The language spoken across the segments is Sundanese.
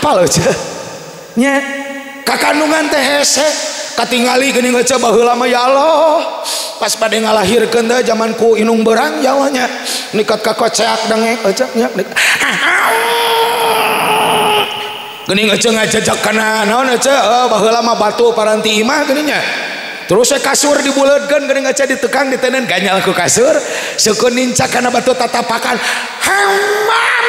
Apal euceu nya kakandungan teh hese katingali geuning euceu baheula mah ya Allah pas bade ngalahirkeun teh zaman ku inung beurang jawanya nikat ka koceak dengek euceu nya geuning euceu ngajejak kana naon euceu baheula mah batu paranti imah geuning nya. Terus kasur dibuleudkeun geuning euceu ditekang ditenen ganyal ku kasur suku nincak kana batu tatapakan hamam.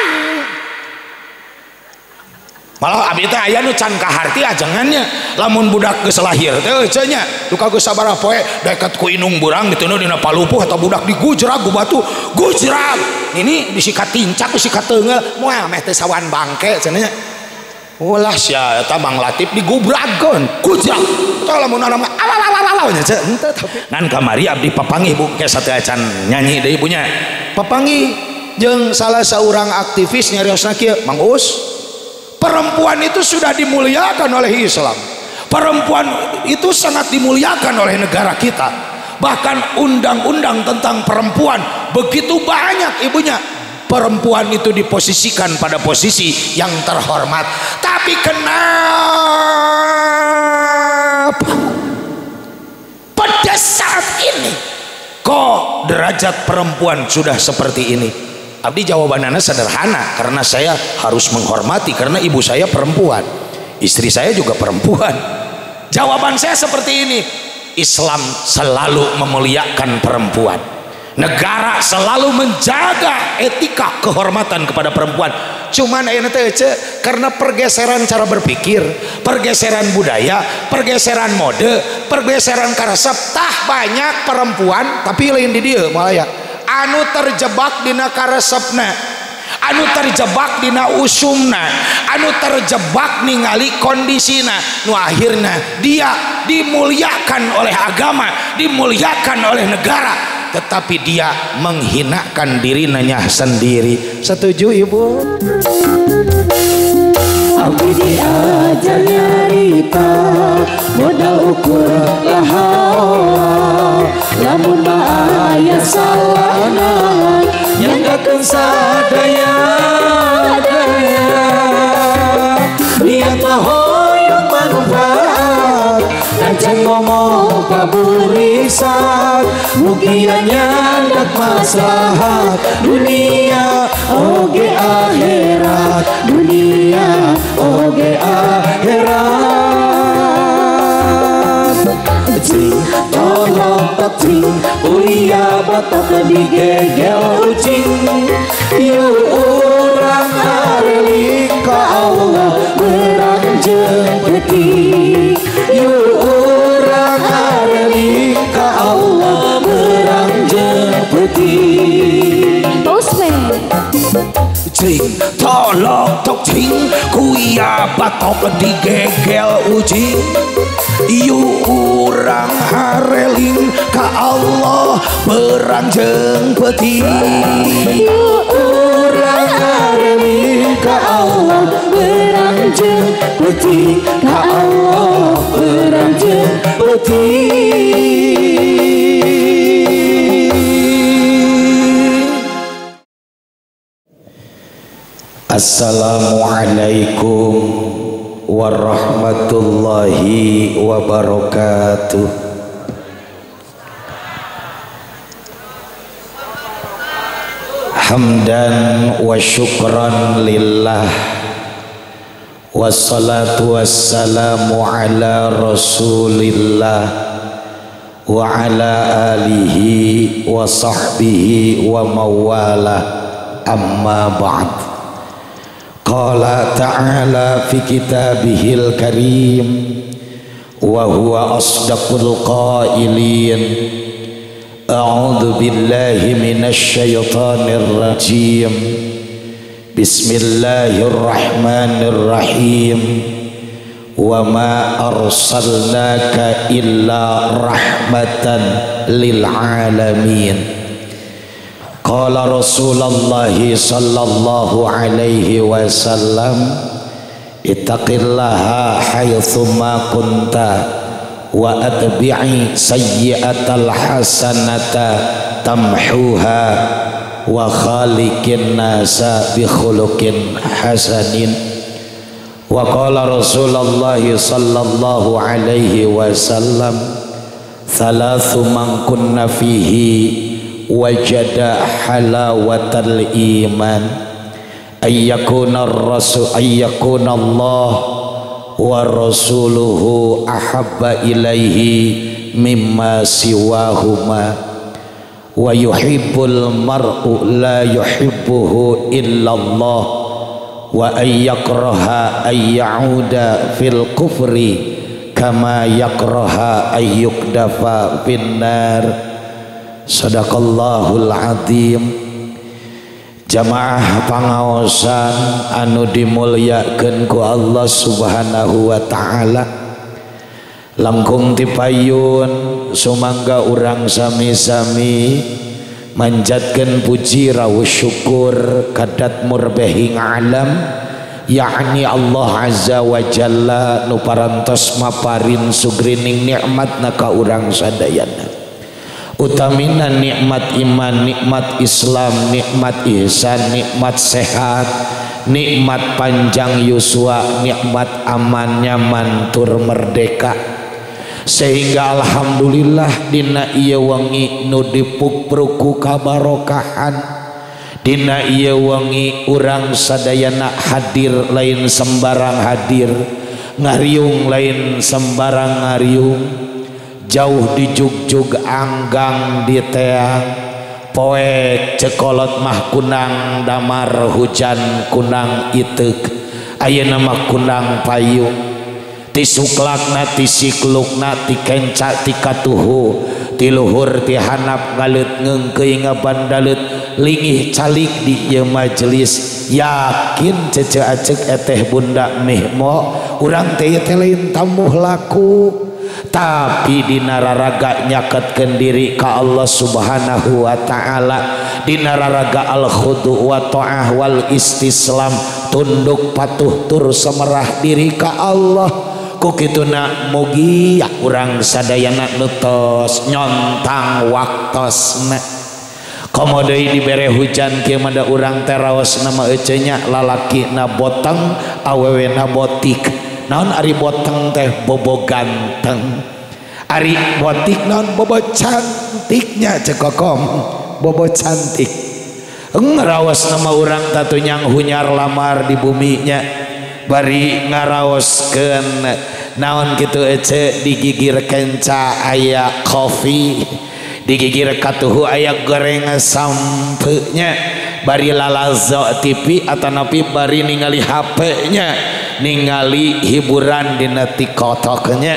Malah abdi teh aya nu can kaharti ajengannya lamun budak geus lahir teh euceu nya duka geus sabaraha poe deket ku inung beurang diteuneu dina palupuh atau budak digujrag ku batu gujrag ini disikat tincak disikat teungel moal meh teh sawan bangke cenah nya. Ulah sia eta Mang Latif digubragkeun gujrag teh lamun urang mah awal nya ceu henteu tapi ngan kamari abdi papanggih bu ke sateuacan nyanyi deui punya papanggih jeung salah saurang aktivis nyariosna kieu Mang Us perempuan itu sudah dimuliakan oleh Islam, perempuan itu sangat dimuliakan oleh negara kita, bahkan undang-undang tentang perempuan begitu banyak ibunya. Perempuan itu diposisikan pada posisi yang terhormat. Tapi kenapa pada saat ini kok derajat perempuan sudah seperti ini? Abdi jawabannya sederhana, karena saya harus menghormati karena ibu saya perempuan, istri saya juga perempuan. Jawaban saya seperti ini, Islam selalu memuliakan perempuan. Negara selalu menjaga etika kehormatan kepada perempuan. Cuman ayeuna teh karena pergeseran cara berpikir, pergeseran budaya, pergeseran mode, pergeseran karesep, tah banyak perempuan tapi lain di dieu malah ya anu terjebak dina karesepna, anu terjebak dina usumna, anu terjebak ningali kondisina, nu akhirna dia dimuliakan oleh agama, dimuliakan oleh negara, tetapi dia menghinakan dirinya sendiri. Setuju ibu? Abdi diajar nyarita modal ukur lahawa lamun mah aya salahna nyanggakeun sadaya daya niat mah hoyong manfaat najan ngomong paburisan mugia nyandak maslahat dunia oge akhirat dunia oge akhirat cing tolong cing ulia batok digegel ucing ieu urang areling ka Allah berang jeung peuting ieu urang areling ka Allah berang jeung peuting. Cing tolong tok cing kuya batok digegel ucing ieu urang hareling ka Allah berang jeung peuting ieu urang hareling ka Allah berang jeung peuting ka Allah berang jeung peuting. Assalamualaikum warahmatullahi wabarakatuh. Hamdan wa syukran lillah wassalatu wassalamu ala rasulillah wa ala alihi wa sahbihi wa mawalah, amma ba'd. Qala ta'ala fi kitabihil karim wa huwa asdaqul qailin. A'udzu billahi minasy syaithanir rajim. Bismillahirrahmanirrahim. Wa ma arsalnaka illa rahmatan lil alamin. Qala Rasulullah sallallahu alaihi wasallam, ittaqillaha haitsuma kunta wa atbi'i sayyi'atal hasanata tamhuha wa khaliqin nasa bi khuluqin hasanin. Wa qala Rasulullah sallallahu alaihi wasallam thalathu man kunna fihi wajada halawatal iman ayyakuna ar-rasul ayyakuna Allah wa rasuluhu ahabba ilaihi mimma siwahuma wa yuhibbul mar'u la yuhibbuhu illallah wa ay yakraha ay ya'uda fil kufri kama yakraha ay yukdafa finnar. Sadaqallahul azim. Jamaah pangaosan anu dimulyakeun ku Allah Subhanahu wa ta'ala, langkung tipayun sumangga urang sami-sami manjatkeun puji rawu syukur kadat murbehing alam, yakni Allah Azza wa Jalla nu parantos maparin sugrining nikmatna ka urang sadayana, utamina nikmat iman, nikmat Islam, nikmat ihsan, nikmat sehat, nikmat panjang yuswa, nikmat aman nyaman tur merdeka, sehingga alhamdulillah dina ieu wengi nu dipukpruku kabarokahan, dina ieu wengi urang sadayana hadir lain sembarang hadir, ngariung lain sembarang ngariung, jauh dijugjug anggang di teang, poek cekolot mah kunang damar hujan kunang iteuk, ayeuna mah kunang payung, ti suklakna ti siklukna ti kenca ti katuhu ti luhur ti hanap ngaleut ngeungkeuy ngabandalet lingih calik di ieu majelis. Yakin cece acek eteh bunda mihmo urang teh teh lain tamuh laku, tapi dina raraga nyaketkeun diri ka Allah Subhanahu wa ta'ala, dina raraga al khudu wa ta'ah wal istislam, tunduk patuh tur semerah diri ka Allah. Ku kituna mugi urang sadayana nu tos nyontang waktosna, komo deui dibere hujan kieu mah da urang teh raosna mah eceu nya, lalakina boteng awewena botik. Naon ari boteng teh bobo ganteng, ari botik naon bobo cantiknya cekokom bobo cantik. Ngaraos nama urang tatunyang hunyar lamar di buminya, bari ngaraoskeun naon kitu ece di gigir kenca aya kopi, di gigir katuhu aya goreng sampeunya, bari lalazo TV atanapi bari ningali HP-nya, ningali hiburan dina TikTok-nya.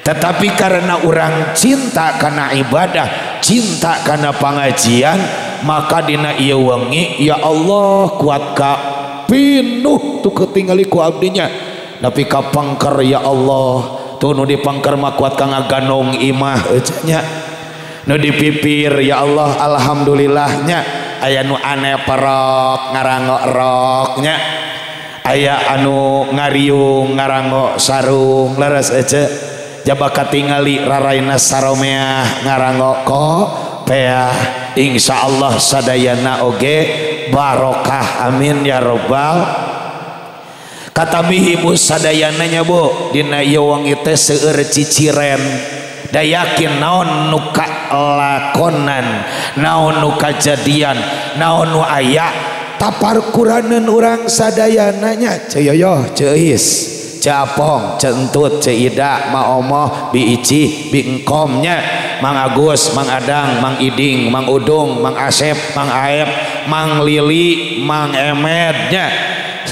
Tetapi karena orang cinta karena ibadah, cinta karena pengajian, maka dina ieu wengi ya Allah kuat ka pinuh tuh ketinggali ku abdinya nepi ka pangker ya Allah tuh nu dipangker mah kuat ka ngaganong imah nya, nu dipipir ya Allah alhamdulillahnya aya nu aneh perok ngarangok roknya, aya anu ngariung ngarangok sarung leres ece jaba katingali raraina saromeah ngarangok kopeah. Insyaallah sadayana oge barokah, amin ya robbal. Katabi ibu sadayana nya bu dina ieu wengi teh seueur ciciren, da yakin naon nu kalakonan, naon nu kajadian, naon nu aya taparkuraneun urang sadayana nya. Ceu Yoyoh, Ceu Is, Ceu Apong, Ceu Entut, Ceu Ida, Ma Omoh, Bi Ici, Bi Engkom nya, Mang Agus, Mang Adang, Mang Iding, Mang Udung, Mang Asep, Mang Aep, Mang Lili, Mang Emed nya.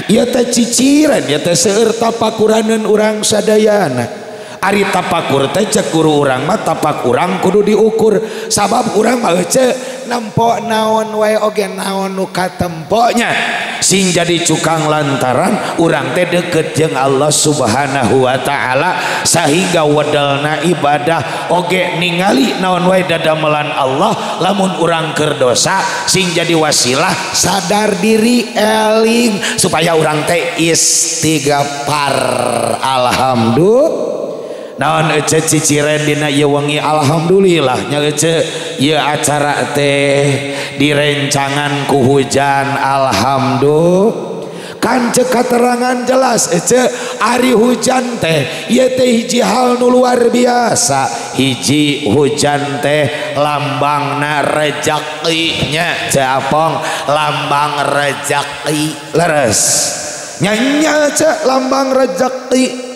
Ieu teh ciciran, ieu teh seueur tapakuraneun urang sadayana. Ari tapakur teh cek guru urang mah tapak urang kudu diukur, sabab urang mah ece nempo naon wae oge naon nu katemponya sing jadi cukang lantaran urang teh deket jeung Allah Subhanahu wa ta'ala, sehingga wedelna ibadah oge ningali naon wae dadamelan Allah. Lamun urang keur dosa sing jadi wasilah sadar diri eling supaya urang teh istighfar. Alhamdulillah. Naon ece ciciren dina ieu wengi alhamdulillah nya ece ieu acara teh direncangan ku hujan alhamdulillah. Kan cek katerangan jelas ece ari hujan teh ieu teh hiji hal nu luar biasa. Hiji hujan teh lambangna rejeki nya ce apong lambang rejeki leres. Nya ce lambang rejeki.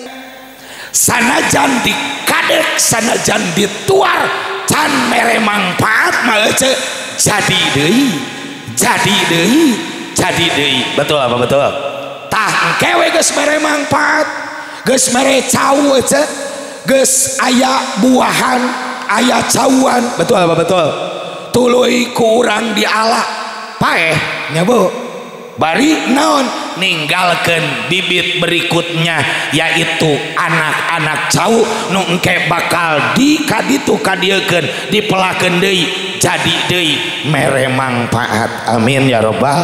Sanajan dikadek sanajan dituar can mere mangpaat mah ece jadi deui jadi deui jadi deui. Betul apa betul? Tah engke we geus mere mangpaat geus mere cau ece geus aya buahan aya cauan. Betul apa betul? Tuluy ku urang diala paeh nya Bu. Bari naon ninggalkeun bibit berikutnya yaitu anak-anak cau nu engke bakal di kaditu kadieukeun dipelakeun deui jadi deui mere mangpaat. Amin ya robbal.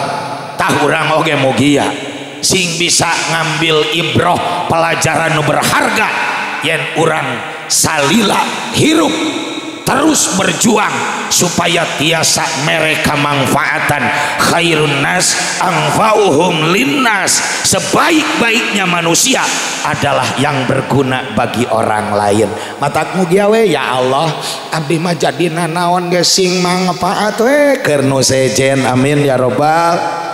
Tah urang oge mugia sing bisa ngambil ibroh pelajaran nu berharga yen urang salila hirup terus berjuang supaya tiasa mereka manfaatan. Khairun nas anfa'uhum linnas, sebaik-baiknya manusia adalah yang berguna bagi orang lain. Matak mugia we ya Allah abdi mah jadi nanaon ge sing mangfaat we keur nu sejen. Amin ya robbal.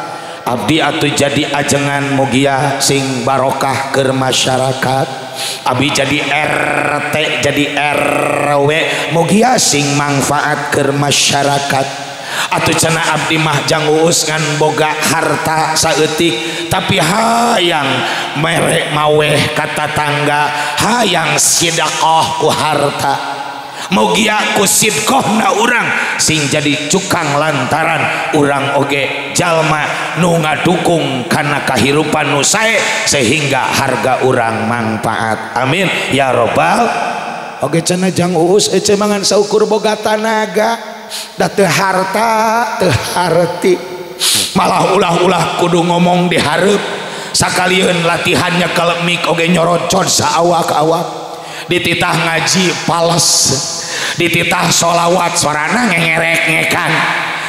Abdi atuh jadi ajengan mugia sing barokah keur masyarakat. Abi jadi RT jadi RW mugia sing manfaat keur masyarakat. Atuh cenah abdi mah jang uus ngan boga harta saeutik tapi hayang mere maweh ka tatangga, hayang sedekah ku harta. Mugia ku sidqohna urang sing jadi cukang lantaran urang oge jalma nu ngadukung kana kahirupan nu sae sehingga harga urang mangpaat. Amin ya robbal. Oge cenah jang uus ece mangan saukur boga tanaga da teu harta teu harti malah ulah-ulah kudu ngomong di hareup sakalieun latihannya kalemik oge nyorocod saawak-awak. Dititah ngaji pales, dititah sholawat sorana ngengerek-ngekan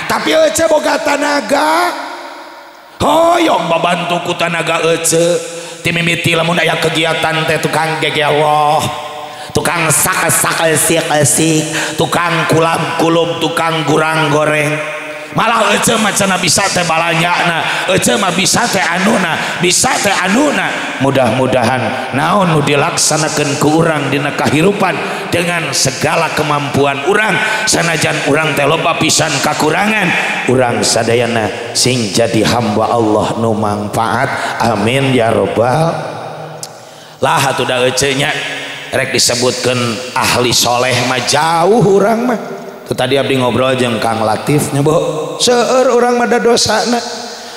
tapi ece boga tanaga hoyong babantu ku tanaga ece timimiti lamun aya kegiatan teh tukang gegeloh, tukang sak-sak-esik-esik, tukang kulab-kulub, tukang gurang goreng. Malah ece mah cenah bisa teh balanyana, ece mah bisa teh anuna, bisa teh anuna. Mudah-mudahan naon nu dilaksanakeun ku urang dina kahirupan dengan segala kemampuan urang, sanajan urang teh loba pisan kakurangan, urang sadayana sing jadi hamba Allah nu mangfaat. Amin ya robbal. Lah atuh da ece nya rek disebutkeun ahli soleh mah jauh urang mah. Tadi abdi ngobrol jeung Kang Latif nya Bu, seueur urang mah da dosana.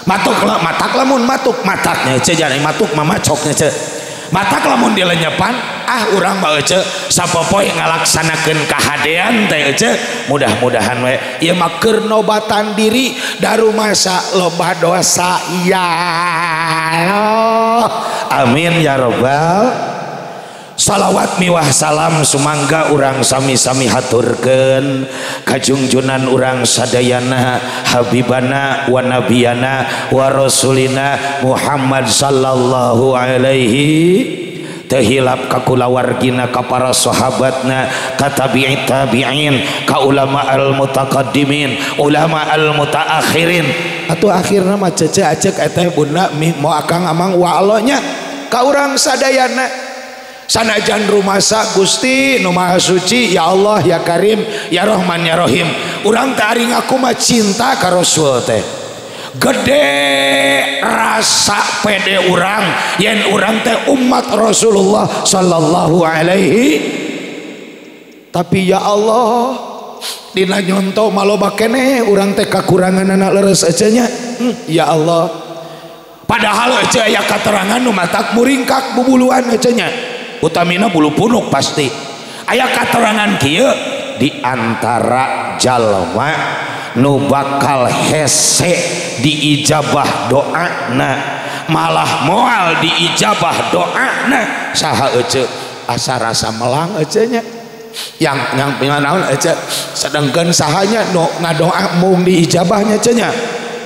Matuk lah, matak lamun matuk, mataknya ece jane matuk mah macoknya ce. Matak lamun dilenyepan, ah urang mah ece sapopoe ngalaksanakeun kahadean teh ece, mudah-mudahan we ieu mah keur nobatan diri darumasa loba dosa ya Allah. Amin ya robbal. Salawat miwah salam sumangga urang sami-sami haturkeun kajungjunan urang sadayana habibana wa nabiyana wa rasulina Muhammad sallallahu alaihi tehilap ka kulawargina ka para sahabatna ka tabi'in tabi'in ka ulama al mutaqaddimin ulama al mutaakhirin. Atuh akhirna mah cece acek eteh bunda mi mo akang amang wa alonya ka urang sadayana. Sanajan rumasa Gusti nu Maha Suci ya Allah ya Karim ya Rahman ya Rahim. Urang teh ari ngaku mah cinta ka Rasul teh. Gede rasa pede urang yen urang teh umat Rasulullah sallallahu alaihi. Tapi ya Allah dina nyonto mah loba keneh urang teh kakurangan anak leres ece nya. Ya Allah. Padahal ece aya katerangan nu matak muringkak bubuluan ece nya. Utamina bulu punuk pasti aya katerangan kieu di antara jalma nu bakal hese diijabah doana malah moal diijabah doana saha ece asa rasa melang ece nya yang naon ece sedangkan sahanya nu ngadoa mung diijabahnya ece nya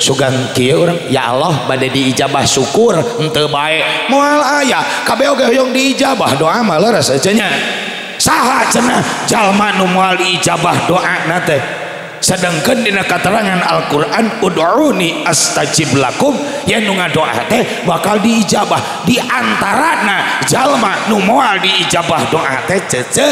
Sugan kieu urang ya Allah bade diijabah syukur henteu bae moal aya kabeh oge hoyong diijabah doa mah leres ece nya. Saha cenah jalma nu moal diijabah doana teh? Sedangkan dina katerangan Al-Qur'an ud'uni astajib lakum, yen nu ngadoa teh bakal diijabah. Di antarana jalma nu moal diijabah doa teh cece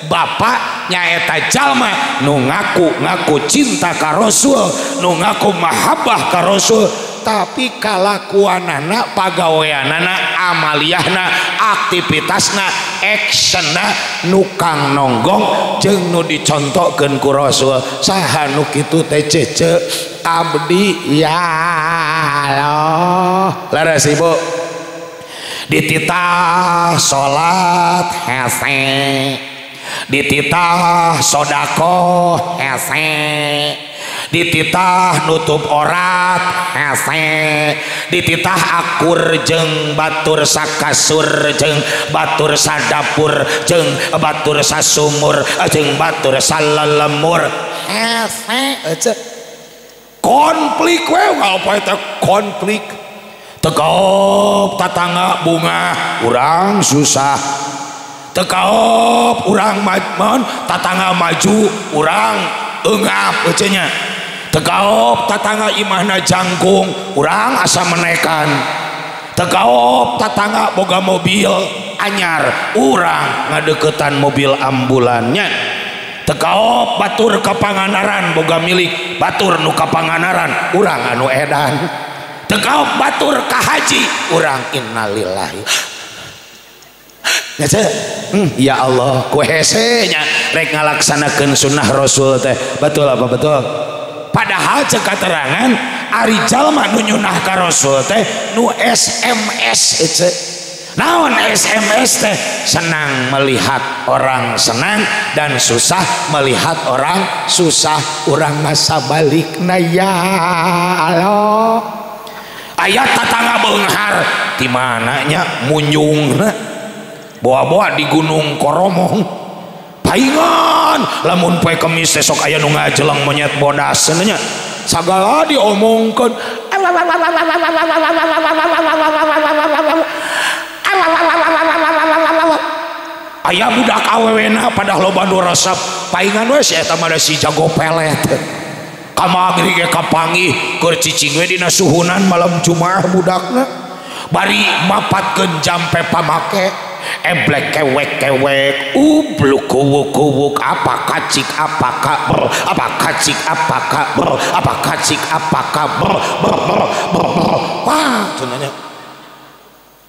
bapak nyaeta jalma nu ngaku-ngaku cinta ka Rasul, nu ngaku mahabbah ka Rasul, tapi kalakuanana, pagaweanana, amaliyahna, aktivitasna, actionna nukang nonggong jeung nu dicontohkeun ku Rasul. Saha nu kitu teh cece abdi ya Allah. Leres ibu dititah salat hese, dititah sodakoh hese, dititah nutup orat hese, dititah akur jeung batur sakasur jeung batur sadapur jeung batur sasumur jeung batur salelemur hese. Konflik we ngapa eta konflik tekop tatangga bunga urang susah, tekaop urang mon tatangga maju urang eungap ece nya, tekaop tatangga imahna jangkung urang asa menekan, tekaop tatangga boga mobil anyar urang ngadeukeutan mobil ambulannya, tekaop batur ka Pangandaran boga milik batur nu ka Pangandaran urang anu edan, tekaop batur ka haji urang innalillahi. Ya Allah ku hese nya rek ngalaksanakeun sunnah Rasul teh. Betul apa betul? Padahal cek katerangan ari jalma nu nyunah ka Rasul teh nu SMS ece. Naon SMS teh? Senang melihat orang senang dan susah melihat orang susah. Urang masa balikna ya Allah. Aya tatangga beunghar di mananya munjungna bawa-bawa di Gunung Koromong paingan lamun poe Kemis teh sok aya nu ngajeleng monyet bodas cenah nya sagala diomongkeun aya budak awewena pada loba nu resep paingan we si eta mah si jago pelet kamari ge kapanggih keur cicing we dina suhunan malam Jumaah budakna bari mapatkeun jampe pamake eblek kewek kewek ubluk kuwuk kuwuk apa kacik apa kabar apa kacik apa kabar apa kacik apa kabar ber ber ber ber. Wah cenah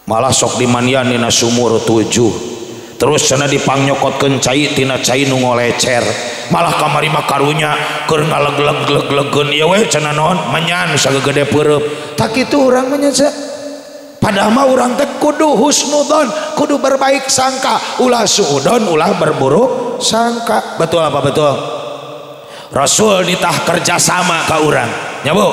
malah sok dimanian dina sumur 7 terus cenah dipangnyokokeun cai tina cai nu ngolecer malah kamari mah karunya keur ngalegleg-leglegeun ieu we cenah naon menyan sagede peureub tak kitu urang mah nya. Padahal mah urang teh kudu husnudon, kudu berbaik sangka, ulah suudon, ulah berburuk sangka. Betul apa betul? Rasul nitah kerjasama ka urang. Nya Bu,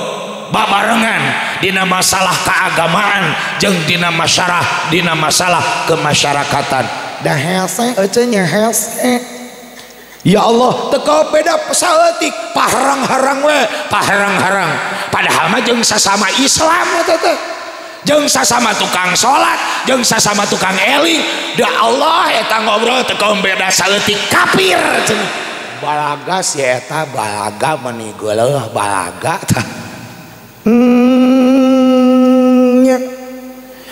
babarengan dina masalah keagamaan jeung dina masyarakat, dina masalah kemasyarakatan. Da hese euceu nya hese. Ya Allah, teu beda saeutik, paharang-harang we, paharang-harang. Padahal mah jeung sasama Islam eta teh. Jeung sasama tukang salat, jeung sasama tukang eling. Da Allah eta ngobrol teu kaum beda saeutik kafir cenah. Balaga si eta balaga meni geuleuh balaga tah. Nya.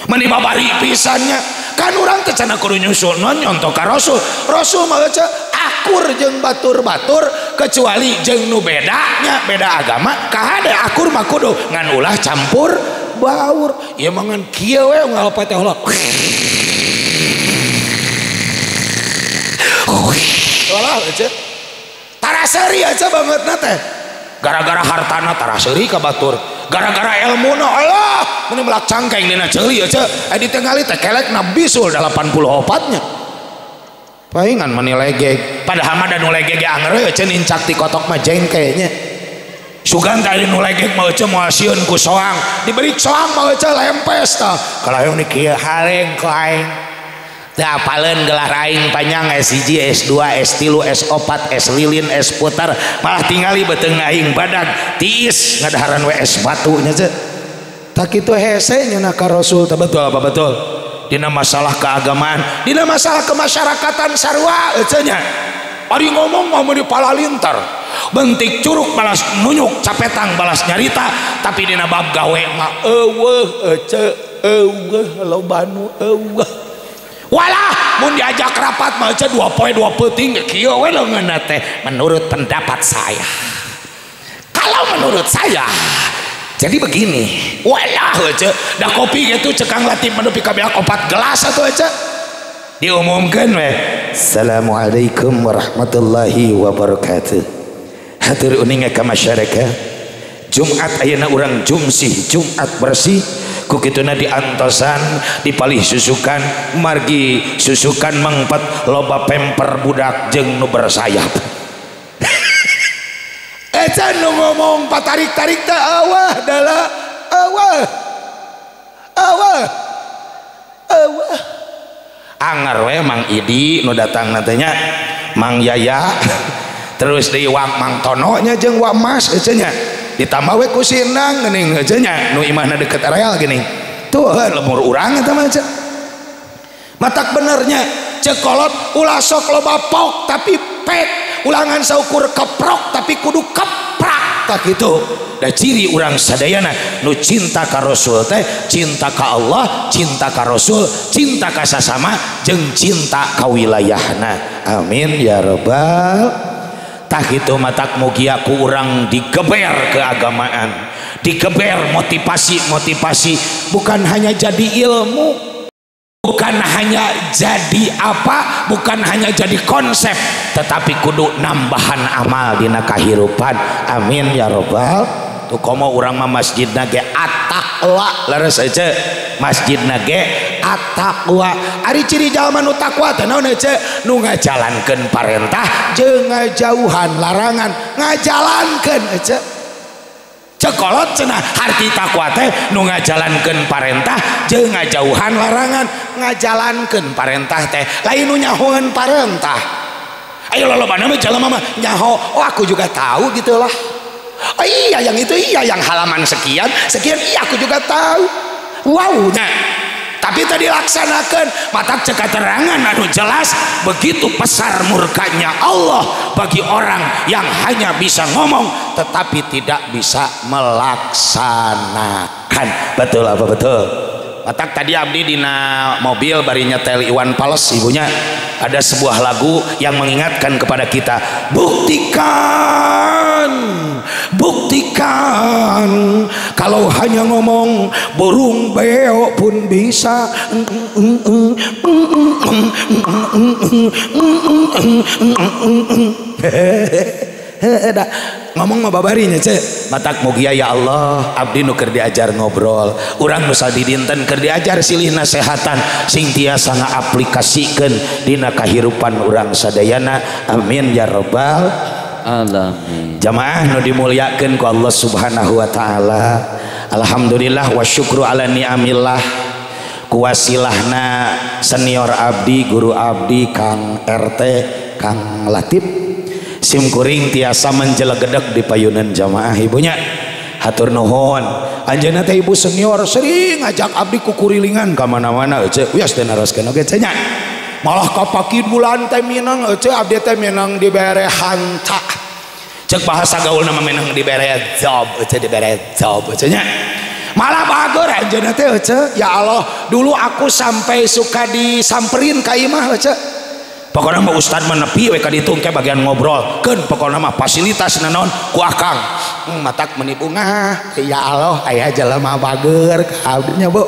Meni babari pisan nya. Kan urang teh cenah kudu nyusul nyontoh ka Rasul. Rasul mah akur jeung batur-batur kecuali jeung nu bedanya beda agama kahade akur mah kudu ngan ulah campur baur. Ieu mah ngan kieu we ngalopat teh Allah. Walah aja. Taraseri aja bangetna teh. Gara-gara hartana taraseri ka batur. Gara-gara ilmuna Allah meni melak cangkeng dina ceuli aja. Eh ditengali teh kelekna bisul 84 nya. Paingan meni legeg. Padahal mah da nu legeg ge anger we euceun nincak ti kotok mah jengke nya. Sugan tadi nu legeg mah euceun moal sieun ku soang. Diberi soang mah euceun lempes tah. Kalau ni kieu hareng ku aing. Teu apaleun gelar aing panjang S1, S2, S3, S4, S lilin, S putar, malah tingali beuteung aing badag tiis ngadaharan we es batu nya ce. Tak kitu hese nya ka Rasul teh betul apa betul? Dina masalah keagamaan, dina masalah kemasyarakatan sarua ece nya. Ari ngomong mah meuni palalintar, bentik curug balas nunyuk, capetang balas nyarita, tapi dina bab gawe mah eueuh ece eueuh loba nu eueuh. Walah mun diajak rapat mah ece 2 poe 2 peuting kieu we leungeunna teh menurut pendapat saya. Kalau menurut saya jadi begini. Walah ece da kopi gitu cekang Latif menepi ka beak 4 gelas atuh ece. Diumumkeun we. Assalamualaikum warahmatullahi wabarakatuh. Hatur uninga ka masyarakat. Jumat ayeuna urang jumsih, Jumat bersih. Ku kituna diantosan, dipalih susukan, margi susukan mengpet loba pemper budak jeung nu bersayap. Eca nu ngomong patarik-tarik teh awah dala awah. Awah. Awah. Anger we Mang Idi nu datang teh nya, Mang Yaya, terus deui Wak Mang Tono nya jeung Wak Mas ece nya. Ditambah we ku Sinang geuning ece nya nu imahna deket areal geuning. Tuh lemur urang eta mah ece. Matak benernya ceuk kolot ulah sok loba pok tapi pek, ulangan saukur keprok tapi kudu keprak tak kitu. Da ciri urang sadayana nu cinta ka Rasul teh cinta ka Allah, cinta ka Rasul, cinta ka sasama jeung cinta ka wilayahna. Amin ya rabbal. Tah kitu matak mugia ku urang digeber keagamaan, digeber motivasi-motivasi, bukan hanya jadi ilmu, bukan hanya jadi apa, bukan hanya jadi konsep, tetapi kudu nambahan amal dina kahirupan. Amin ya rabbal. Tuh komo urang mah masjidna ge at-taqwa, leres ece masjidna ge at-taqwa. Ari ciri jalma nu takwa teh naon ece? Nu ngajalankeun parentah jeung ngajauhan larangan, ngajalankeun ece. Cekolot cenah harti takwa teh nu ngajalankeun parentah jeung ngajauhan larangan, ngajalankeun parentah teh lain nu nyahoeun parentah. Ayo lolobana mah jalma mah nyaho, oh aku juga tahu gitulah. Oh iya yang itu iya yang halaman sekian sekian iya aku juga tahu. Wow nya. Tapi tadi laksanakan matak cek keterangan anu jelas begitu besar murkanya Allah bagi orang yang hanya bisa ngomong tetapi tidak bisa melaksanakan. Betul apa betul? Matak tadi abdi dina mobil bari nyetel Iwan Fals ibunya ada sebuah lagu yang mengingatkan kepada kita, buktikan, buktikan kalau hanya ngomong burung beo pun bisa. Ngomong mah babarinya ce. Matak mugia ya Allah abdi nu keur diajar ngobrol, urang nu sadidinten keur diajar silih nasehatan sing tiasa ngaaplikasikeun dina kahirupan urang sadayana. Amin ya rabbal alamin. Jamaah nu dimuliakeun ku Allah Subhanahu wa taala, alhamdulillah wa syukru ala ni'amillah. Kuwasilahna senior abdi, guru abdi Kang RT Kang Latif simkuring tiasa menjelegedeg di payunan jamaah ibunya. Hatur nuhun anjeunna teh ibu senior sering ngajak abdi kukurilingan ka mana-mana ece wios teh naroskeun oge cenah. Malah kapaki bulan teh minang ece abdi teh minang dibere hanta. Cek bahasa gaulna mah minang dibere job ece dibere job ece nya. Malah bager anjeunna teh ece ya Allah dulu aku sampai suka disamperin ka imah ece. Pokoknya mah ustad mah nepi we ka ditu engke bagian ngobrol keun pokokna mah fasilitas naon ku akang. Matak meuni bungah ya Allah aya jelema bager ka abdi nya Bu.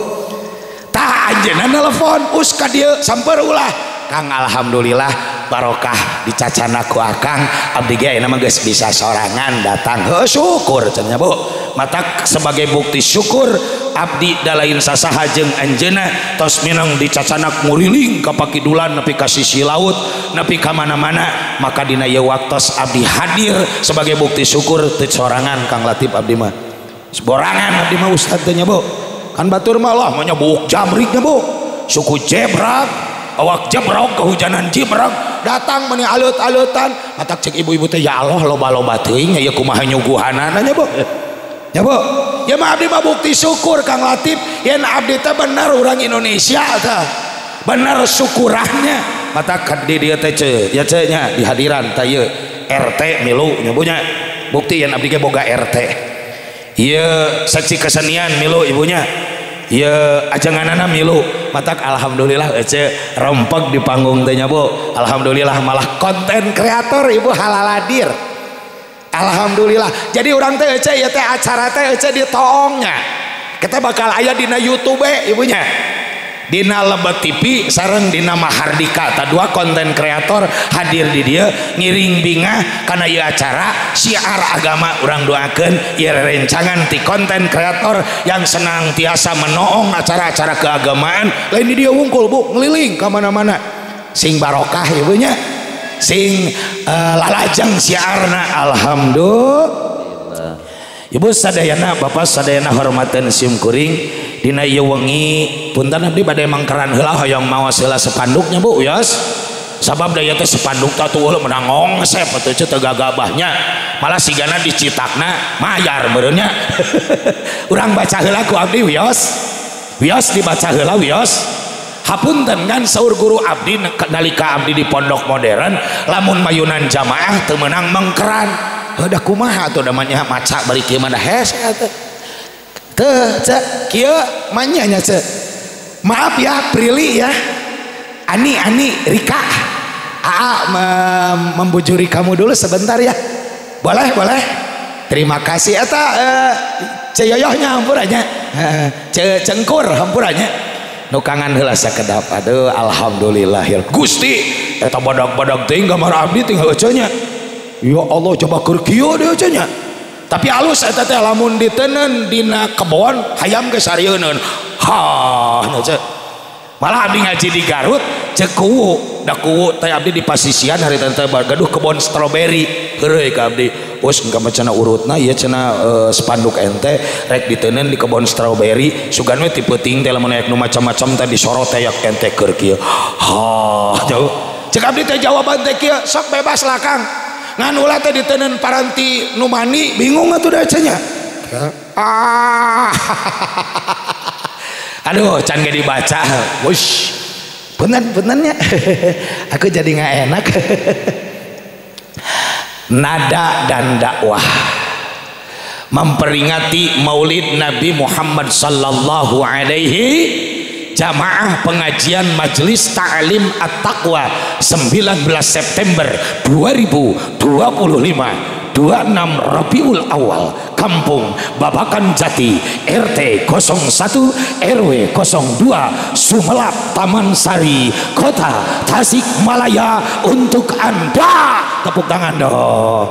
Tah anjeunna nelpon us ka dieu samper ulah. Kang alhamdulillah barokah dicacana ku akang abdi ge ayeuna mah geus bisa sorangan datang. Heuh syukur cenah Bu. Matak sebagai bukti syukur abdi dalain sasaha jeung anjeunna tos minang dicacanak nguriling ka pakidulan nepi ka sisi laut nepi ka mana-mana, maka dina ieu waktos abdi hadir sebagai bukti syukur teu sorangan Kang Latif abdi mah. Borangan abdi mah ustad teh nya Bu. Kan batur mah lah mah nya buuk jamrik nya Bu. Suku jebrak Awak jebrog kehujanan jibrog datang meni alut-alutan matak cek ibu-ibu teh ya Allah loba-loba teuing ieu kumaha nyuguhanana nya Bu. Ya Bu, ya mah abdi mah bukti syukur Kang Latif yen abdi teh bener urang Indonesia teh. Bener syukurannya matak di dieu teh ce ya ce nya di hadiran teh ieu RT milu nya Bu nya. Bukti yen abdi ge boga RT. Ieu seksi kesenian milu ibunya. Ieu ajenganana milu matak alhamdulillah ece rompeg di panggung teh nya Bu. Alhamdulillah malah konten kreator ibu halaladir. Alhamdulillah. Jadi urang teh ece ieu teh acara teh ece ditoongnya. Kita bakal aya dina YouTube ibunya. Dina Lebet TV sareng dina Mahardika. Ta dua konten kreator hadir di dieu ngiring bingah kana ieu acara syiar agama urang doakeun ieu rerencangan ti konten kreator yang senantiasa menoong acara-acara keagamaan lain di dieu wungkul Bu ngeliling ka mana-mana sing barokah ibunya sing lalajeng syiarna alhamdulillah. Ibu sadayana bapak sadayana hormateun sim kuring dina ieu wengi punten abdi bade mangkeran heula hoyong maos heula sepanduknya Bu yos sabab da ieu teh sepanduk teh atuh menang ngongsep atuh teu gagabahnya malah sigana dicitakna mayar meureun nya. Urang baca heula ku abdi wios wios dibaca heula wios hapunten kan saur guru abdi nalika abdi di pondok modern lamun mayunan jamaah teu meunang mangkeran heuh kumaha atuh da mah maca bari kieu mah da hese atuh teu ce kieu manya nya ce maaf ya Prilly ya Ani Ani Rika Aa membujuri kamu dulu sebentar ya boleh boleh terima kasih eta ceyoyohnya hampuranya cengkur hampuranya nukangan heula sakedap aduh alhamdulillah Gusti eta badag-badag teuing gambar abdi tinggal ece nya ya Allah coba keur kieu deui ece nya tapi alus eta teh lamun diteunkeun dina kebon hayam ge sarieun ha nya ce malah abdi ngaji di Garut ceuk kuwu da kuwu teh abdi di pasisian hari teh gaduh kebon stroberi heureuy ka abdi wes engka mah cenah urutna ieu cenah spanduk ente rek diteunkeun di kebon stroberi sugan we ti peuting teh lamun aya nu macam-macam teh disorot teh yak ente keur kieu ha jauh ceuk abdi teh jawaban teh kieu sok bebas lah Kang ngan ulah teh diteunkeun paranti nu mani bingung atuh da cenah ah aduh can ge dibaca wush punten-puntennya aku jadi nggak enak. Nada dan dakwah memperingati Maulid Nabi Muhammad sallallahu alaihi jamaah pengajian Majelis Ta'lim At-Taqwa 19 September 2025 26 Rabiul Awal Kampung Babakan Jati RT 01 RW 02 Sumelap Taman Sari Kota Tasikmalaya untuk Anda. Tepuk tangan dong.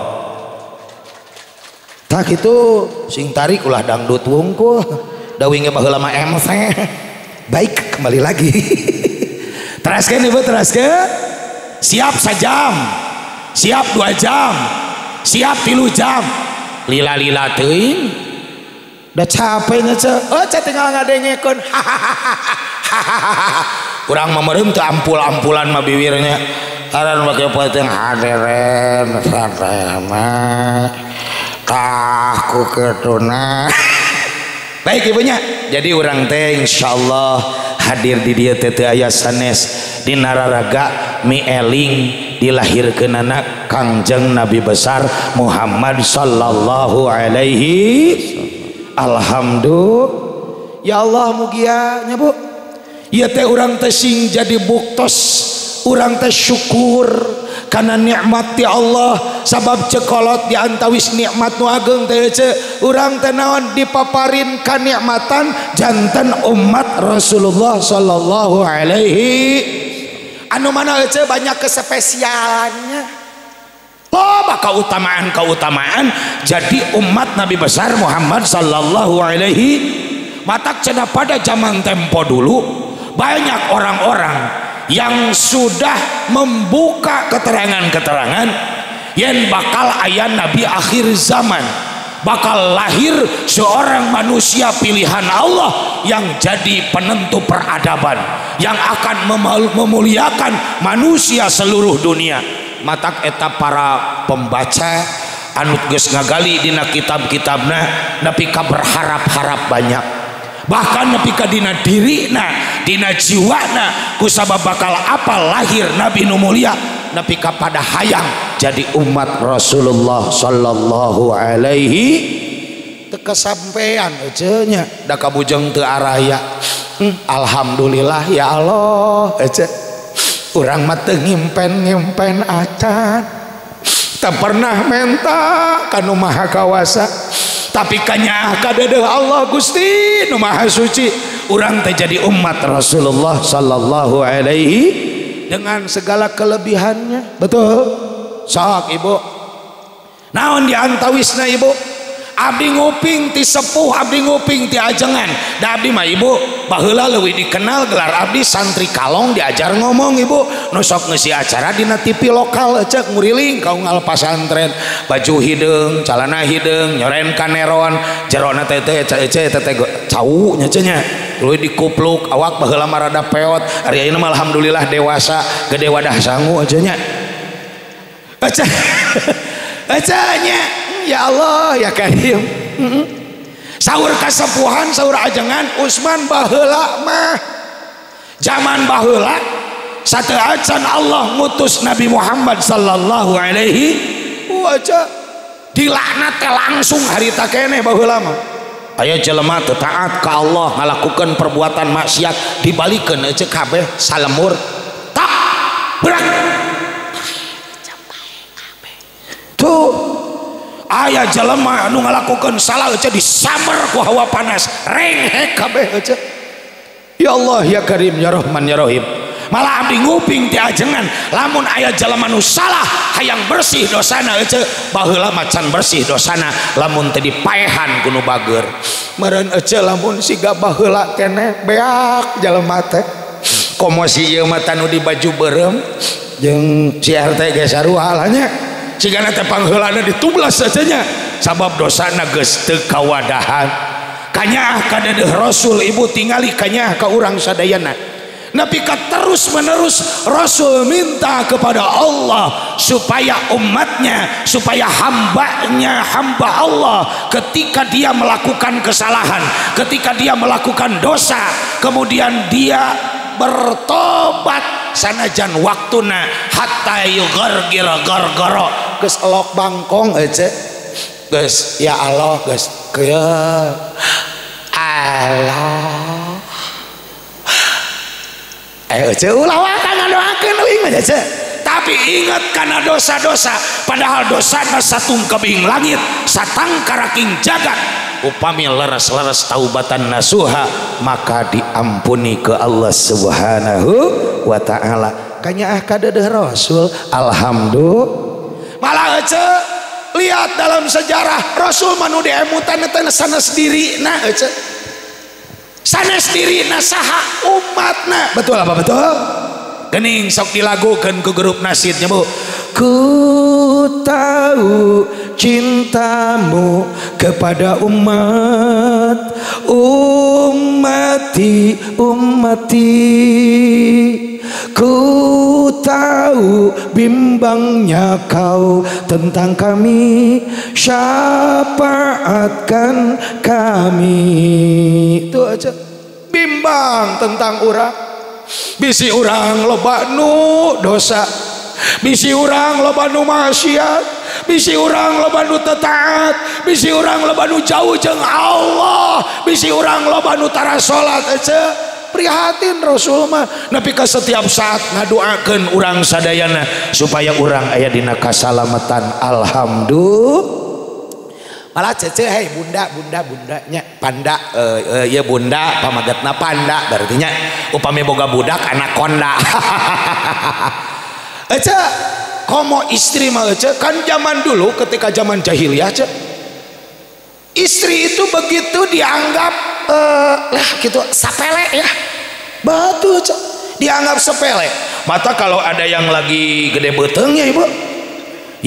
Tak itu sing tarik ulah dangdut wungkul dawinge baheula mah MC. Baik, kembali lagi. Teraskeun Ibu, teraskeun. Siap sajam, siap 2 jam, siap 3 jam. Lila-lila teuing. Udah capek nya ce. Oh, ce tinggal ngadengekeun. Urang mah meureun teu ampul-ampulan mah biwirnya. Aran make penting hadirin sadayana. Tah ku ketuna. Baik ibunya. Jadi urang teh insyaallah hadir di dieu teh teu aya sanes dina raraga mieling dilahirkeunana Kangjeng Nabi besar Muhammad sallallahu alaihi alhamdulillah. Ya Allah mugia nya Bu. Ieu teh urang teh sing jadi buktos urang teh syukur karena nikmat ti Allah sabab cekolot di antawis nikmat nu ageng teh ce urang teh naon dipaparin kanikmatan janten umat Rasulullah sallallahu alaihi anu mana ce banyak kespesialannya loba keutamaan-keutamaan jadi umat Nabi besar Muhammad sallallahu alaihi matak cenah pada zaman tempo dulu banyak orang-orang yang sudah membuka keterangan-keterangan yang bakal aya nabi akhir zaman. Bakal lahir seorang manusia pilihan Allah yang jadi penentu peradaban, yang akan memuliakan manusia seluruh dunia. Matak eta para pembaca anu geus ngagali dina kitab-kitabna nepi ka berharap-harap banyak, bahkan nepi ka dina dirina, dina jiwana kusabab bakal apa lahir nabi nu mulia, nepi ka pada hayang jadi umat Rasulullah sallallahu alaihi teu kasampean ece nya da kabujeng teu araya. Alhamdulillah ya Allah ece urang mah teu ngimpen-ngimpen acan, teu pernah menta ka nu Maha Kawasa, tapi kanyaah ka deudeuh Allah Gusti nu Maha Suci. Urang teh jadi umat Rasulullah sallallahu alaihi dengan segala kelebihannya. Betul sok ibu, naon diantawisna ibu? Abdi nguping ti sepuh, abdi nguping ti ajengan. Da abdi mah ibu baheula leuwih dikenal gelar abdi santri kalong, diajar ngomong ibu. Nu sok ngeusi acara dina TV lokal cek nguriling ka unggal pasantren, baju hideung, calana hideung, nyoren kaneron, jerona teh teh ece teh cau nya cenah nya. Leuwih dikupluk awak baheula mah rada peot, ari ayeuna mah alhamdulillah dewasa, gede wadah sangu ece nya. Ece ece nya. Ya Allah ya Karim. Saur kasepuhan, saur ajengan Usman baheula mah zaman baheula sateuacan Allah ngutus Nabi Muhammad sallallahu alaihi wasallam dilaknat langsung harita keneh baheula mah. Aya jelema teu taat ka Allah ngalakukeun perbuatan maksiat dibalikeun ece kabeh salemur tak berak tuh. Aya jelema anu ngalakukeun salah ece disamber ku hawa panas renghek kabeh ece. Ya Allah ya Karim ya Rahman ya Rahim. Malah abdi nguping ti ajengan lamun aya jelema nu salah hayang bersih dosana ece baheula macan bersih dosana lamun teu dipaehan ku nu bager. Meureun ece lamun siga baheula keneh beak jelema teh. Komo si ieu mah tanu di baju beureum jeung si RT ge sarua lah nya. Cigana teh pangheulana ditublas saja nya sabab dosana geus teu kawadahan. Kanyaah ka deudeuh Rasul ibu tingali kanyaah ka urang sadayana. Nepi ka terus menerus Rasul minta kepada Allah supaya umatnya, supaya hambanya, hamba Allah ketika dia melakukan kesalahan, ketika dia melakukan dosa, kemudian dia bertobat sanajan waktuna hatta yugargir gargaro geus elok bangkong ece geus ya Allah geus kieu Allah ece ulah wae ngadoakeun euy mah ece. Tapi ingat karena dosa-dosa, padahal dosana satungkebing langit satangkaraking jagat, upami leres-leres taubatan nasuha maka diampuni ke Allah Subhanahu wa ta'ala. Kanyaah ka deudeuh Rasul alhamdulillah. Malah ece lihat dalam sejarah Rasul mah nu diemutan teh sanes dirina ece, sanes dirina saha umatna. Betul apa betul? Gening sok dilagukeun ku grup nasidnya bu. Ku tahu cintamu kepada umat, ummati, ummati. Ku tahu bimbangnya kau tentang kami, syafaatkan kami. Itu aja bimbang tentang urang. Bisi urang loba nu dosa, bisi urang loba nu maksiat, bisi urang loba nu teu taat, bisi urang loba nu jauh jeung Allah, bisi urang loba nu tara salat ece. Prihatin Rasul mah nepi ka setiap saat ngadoakeun urang sadayana supaya urang aya dina kasalamatan. Alhamdulillah. Malah cece hei bunda bunda bunda nya panda ya bunda pamagetna panda berarti nya upami boga budak anak konda. Ece komo istri mah ece kan zaman dulu ketika zaman jahiliyah ece istri itu begitu dianggap lah gitu sepele ya, betul ece dianggap sepele. Mata kalau ada yang lagi gede betengnya ibu,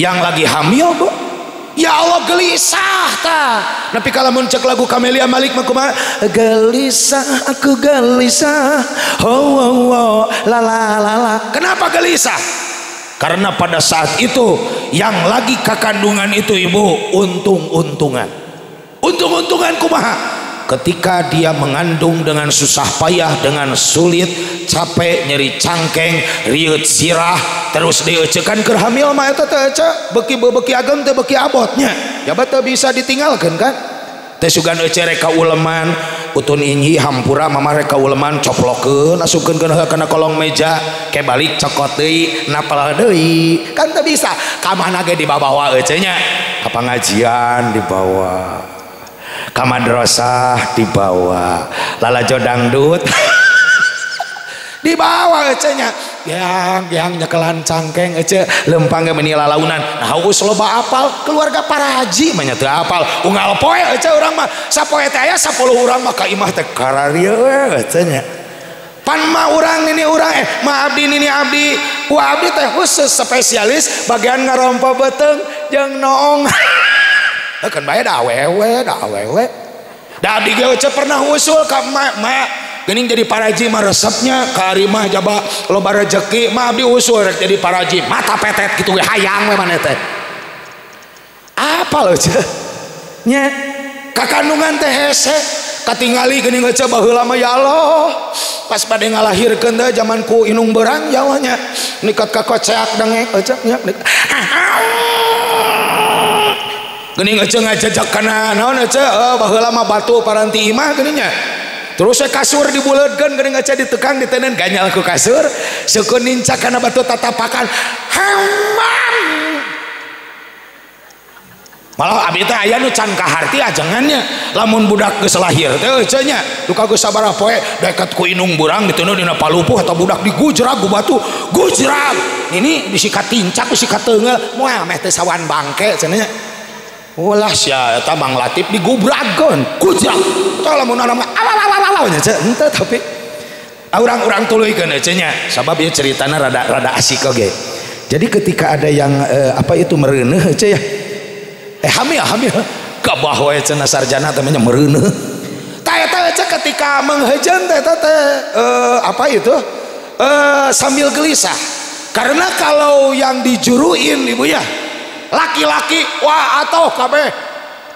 yang lagi hamil bu, Ya Allah gelisah ta. Nepi ka lamun cek lagu Camelia Malik mah kumaha? Gelisah aku gelisah. Oh, oh, oh, la la la la. Kenapa gelisah? Karena pada saat itu yang lagi kekandungan itu ibu untung-untungan. Untung-untungan kumaha? Ketika dia mengandung dengan susah payah, dengan sulit, capek, nyeri cangkeng, riut sirah, terus dieucekan keur hamil mah eta teh ece, beuki ageng teh beuki abotnya. Jabat teu bisa ditinggalkeun kan? Teh sugan ece rek ka uleman, utun inyi hampura mama rek ka uleman coplokeun asupkeun kana kolong meja, ke balik cokot deui, napal deui. Kan teu bisa. Ka mana ge dibawa ece nya? Ka pangajian dibawa. Ka madrasah dibawa, lalajo dangdut dibawa ece nya, yang nyekelan cangkeng ece lempang ge meuni lalaunan. Nah haus loba apal keluarga paraji mah nya teu apal unggal poe ece urang mah sapoe teh aya 10 urang mah ka imah teh kararieu we ece nya. Pan mah urang nini urang ma abdi nini abdi, wa abdi teh khusus spesialis bagian ngarompo beuteung jeung noong. Kan bae da awewe, da awewe. Da abdi ge ece pernah usul ka emak, mak geuning jadi paraji mah resepnya ka ari mah jaba loba rejeki, mah abdi usul rek jadi paraji, mata petet kitu we hayang we maneh teh. Apa lho ece? Nya kakandungan teh hese katingali geuning ece baheula mah ya Allah. Pas bade ngalahirkeun teh jaman ku inung beurang ya Allah nya. Nikat ka koceak dengek ece nya. Geuning ece ngajejak kana naon ece baheula mah batu paranti imah geuning nya. Terus we kasur dibuleudkeun geuning ece ditekang diteundeun ganyal ku kasur, suku nincak kana batu tatapakan. Hamam. Malah abdi teh aya nu can kaharti ajengannya. Lamun budak geus lahir teh ece nya, duka geus sabaraha poe deket ku inung burang diteundeun dina palupuh eta budak digujrag ku batu, gujrag. Ini bisi katincak bisi kateungel, moal meh teh sawan bangke cenah nya. Ulah sia eta Mang Latif digubragkeun, gujrag. Tah lamun urang mah awal nya ce, henteu tapi urang-urang tuluykeun ece nya, sabab ieu ceritana rada asik oge. Jadi ketika ada yang apa itu mereuneuh ece ya. Hamil hamil kabah we cenah sarjana teh nya mereuneuh. Tah eta ece ketika menghejeun teh teh apa itu? Sambil gelisah. Karena kalau yang dijuruin ibu ya, laki-laki wah atau kabeh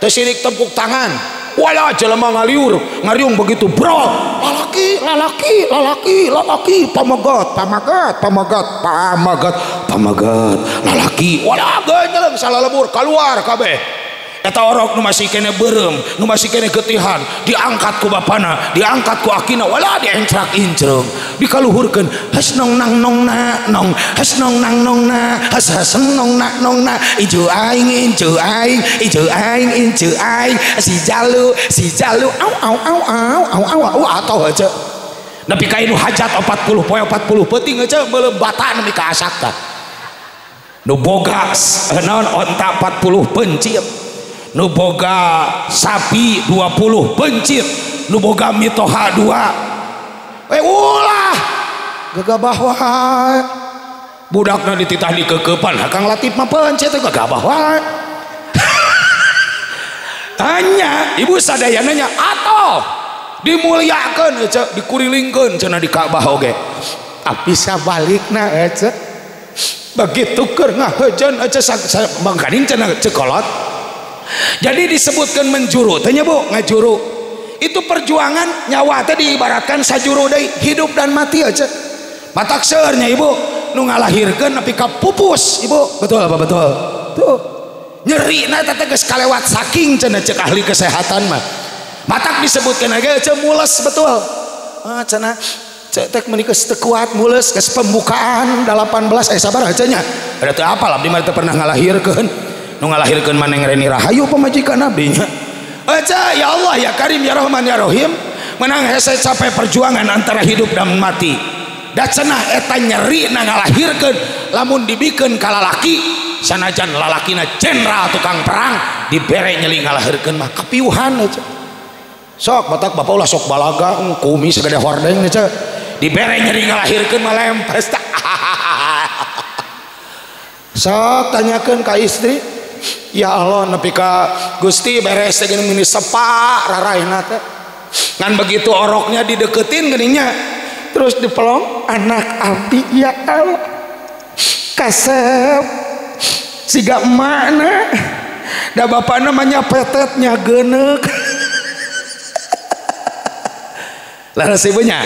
teu sirik tepuk tangan wala jelema ngaliur ngariung begitu bro lalaki lalaki lalaki lalaki pamegot pamegot pamegot pamegot pamegot lalaki wala genyeleng salalebur keluar kabeh eta orok nu masih kene beureum nu masih kene getihan diangkat ku bapana diangkat ku akina wala diencrak-increung dikaluhurkeun has nong nang nong na nong has nong nang nong na has has nong na nong na ijo aing injo aing ijo aing injo aing si jalu au au au au au au au atau aja nepi ka nu hajat 40 poe 40 peuting aja meuleum bata nepi ka asak tah nu boga naon onta 40 pencit nu boga sapi 20 pencit nu boga mitoha 2 ulah gegabah wae budakna dititah dikekepan Kang Latif mah pencit gegabah wae. Tanya ibu sadayana nya atoh dimuliakeun ece dikurilingkeun cenah di Ka'bah oge tapi sabalikna ece begitu keur ngahejeun ece mangkaning cenah cekolot. Jadi disebutkan menjuru, tanya bu, ngajuru itu perjuangan nyawa teh diibaratkan sajuru deui hidup dan mati aja. Matak seurnya ibu, nu ngalahirkeun nepi ka pupus ibu, betul apa betul? Tuh nyerina teh geus kalewat saking cenah cek ahli kesehatan mah. Matak disebutkan ge ece mules betul. Ah cenah cek teh meuni geus teu kuat mules geus pembukaan 18 sabar aja nya. Da teu apal abdi mah teu pernah ngalahirkeun. Nu ngalahirkeun maneng Reni Rahayu pamajikan abdi nya. Aja ya Allah ya Karim ya Rahman ya Rahim menang hese capek perjuangan antara hidup dan mati. Da cenah eta nyeri na ngalahirkeun lamun dibikeun ka lalaki sanajan lalakina jenderal tukang perang dibere nyeli ngalahirkeun mah kapiuhan aja. Sok batak bapak ulah sok balaga kumis segede hordeng aja. Dibere nyeri ngalahirkeun mah lempes tah. Sok tanyakeun ka istri. Ya Allah nepi ka Gusti beres teh geuning meni sepak raraina teh. Ngan begitu oroknya dideketin geuning nya terus dipelong anak abdi ya Allah. Kasep siga emakna. Da bapakna mah nya petetnya geuneuk. Laras ibunya.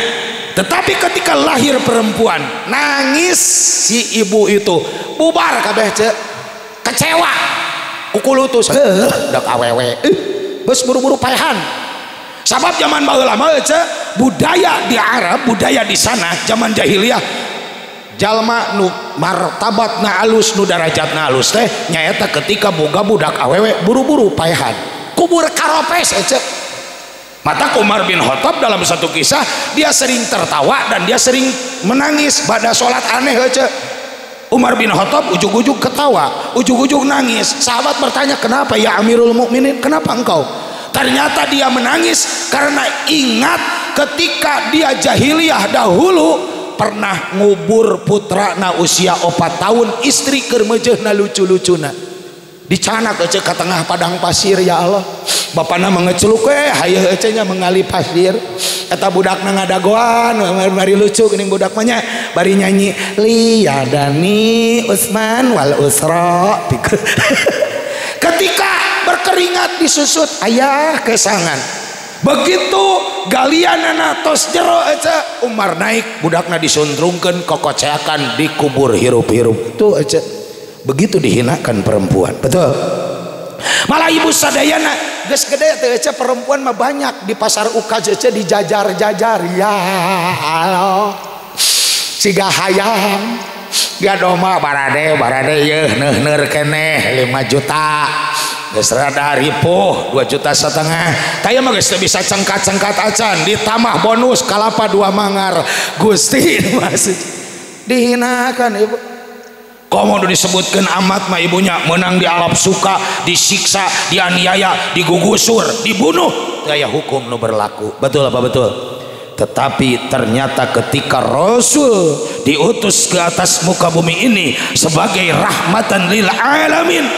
Tetapi ketika lahir perempuan, nangis si ibu itu, bubar kabeh cek, kecewa, kukulutus, dak awewe, geus buru-buru paehan. Sabab zaman baheula mah cek, budaya di Arab, budaya di sana zaman jahiliyah, jalma nu martabatna alus, nu darajatna alus teh nyaeta ketika boga budak awewe buru-buru paehan, kubur karopes cek. Mata Umar bin Khattab dalam satu kisah dia sering tertawa dan dia sering menangis pada sholat aneh aja. Umar bin Khattab ujug-ujug ketawa, ujug-ujug nangis. Sahabat bertanya, kenapa ya Amirul Mukminin? Kenapa engkau? Ternyata dia menangis karena ingat ketika dia jahiliyah dahulu pernah ngubur putrana usia 4 tahun, istri keur meujeuhna lucu-lucuna. Dicanak ece ke tengah padang pasir ya Allah. Bapana mengeceluk we hayu ece nya mengali pasir. Eta budakna ngadagoan bari lucu geuning budak mah nya bari nyanyi liyadani Utsman wal Usra. Ketika berkeringat disusut ayah kesangan. Begitu galianana tos jero ece Umar naik budakna disuntrungkeun kokoceakan dikubur hirup-hirup. Tuh ece. Begitu dihinakan perempuan, betul. Malah ibu sadayana geus gede teh ece perempuan mah banyak di pasar UKJ ece dijajar-jajar ya Allah. Siga hayang gadoh mah barade barade yeuh neuh-leur keneh 5 juta. Geus rada ripuh 2,5 juta. Taya mah geus teu bisa cengkat-cengkat acan ditambah bonus kalapa 2 mangar. Gusti masih dihinakan ibu. Komo disebutkan amat mah ibunya menang di Arab suka disiksa, dianiaya, digugusur, dibunuh. Gaya hukum nu berlaku. Betul apa betul? Tetapi ternyata ketika Rasul diutus ke atas muka bumi ini sebagai rahmatan lil alamin,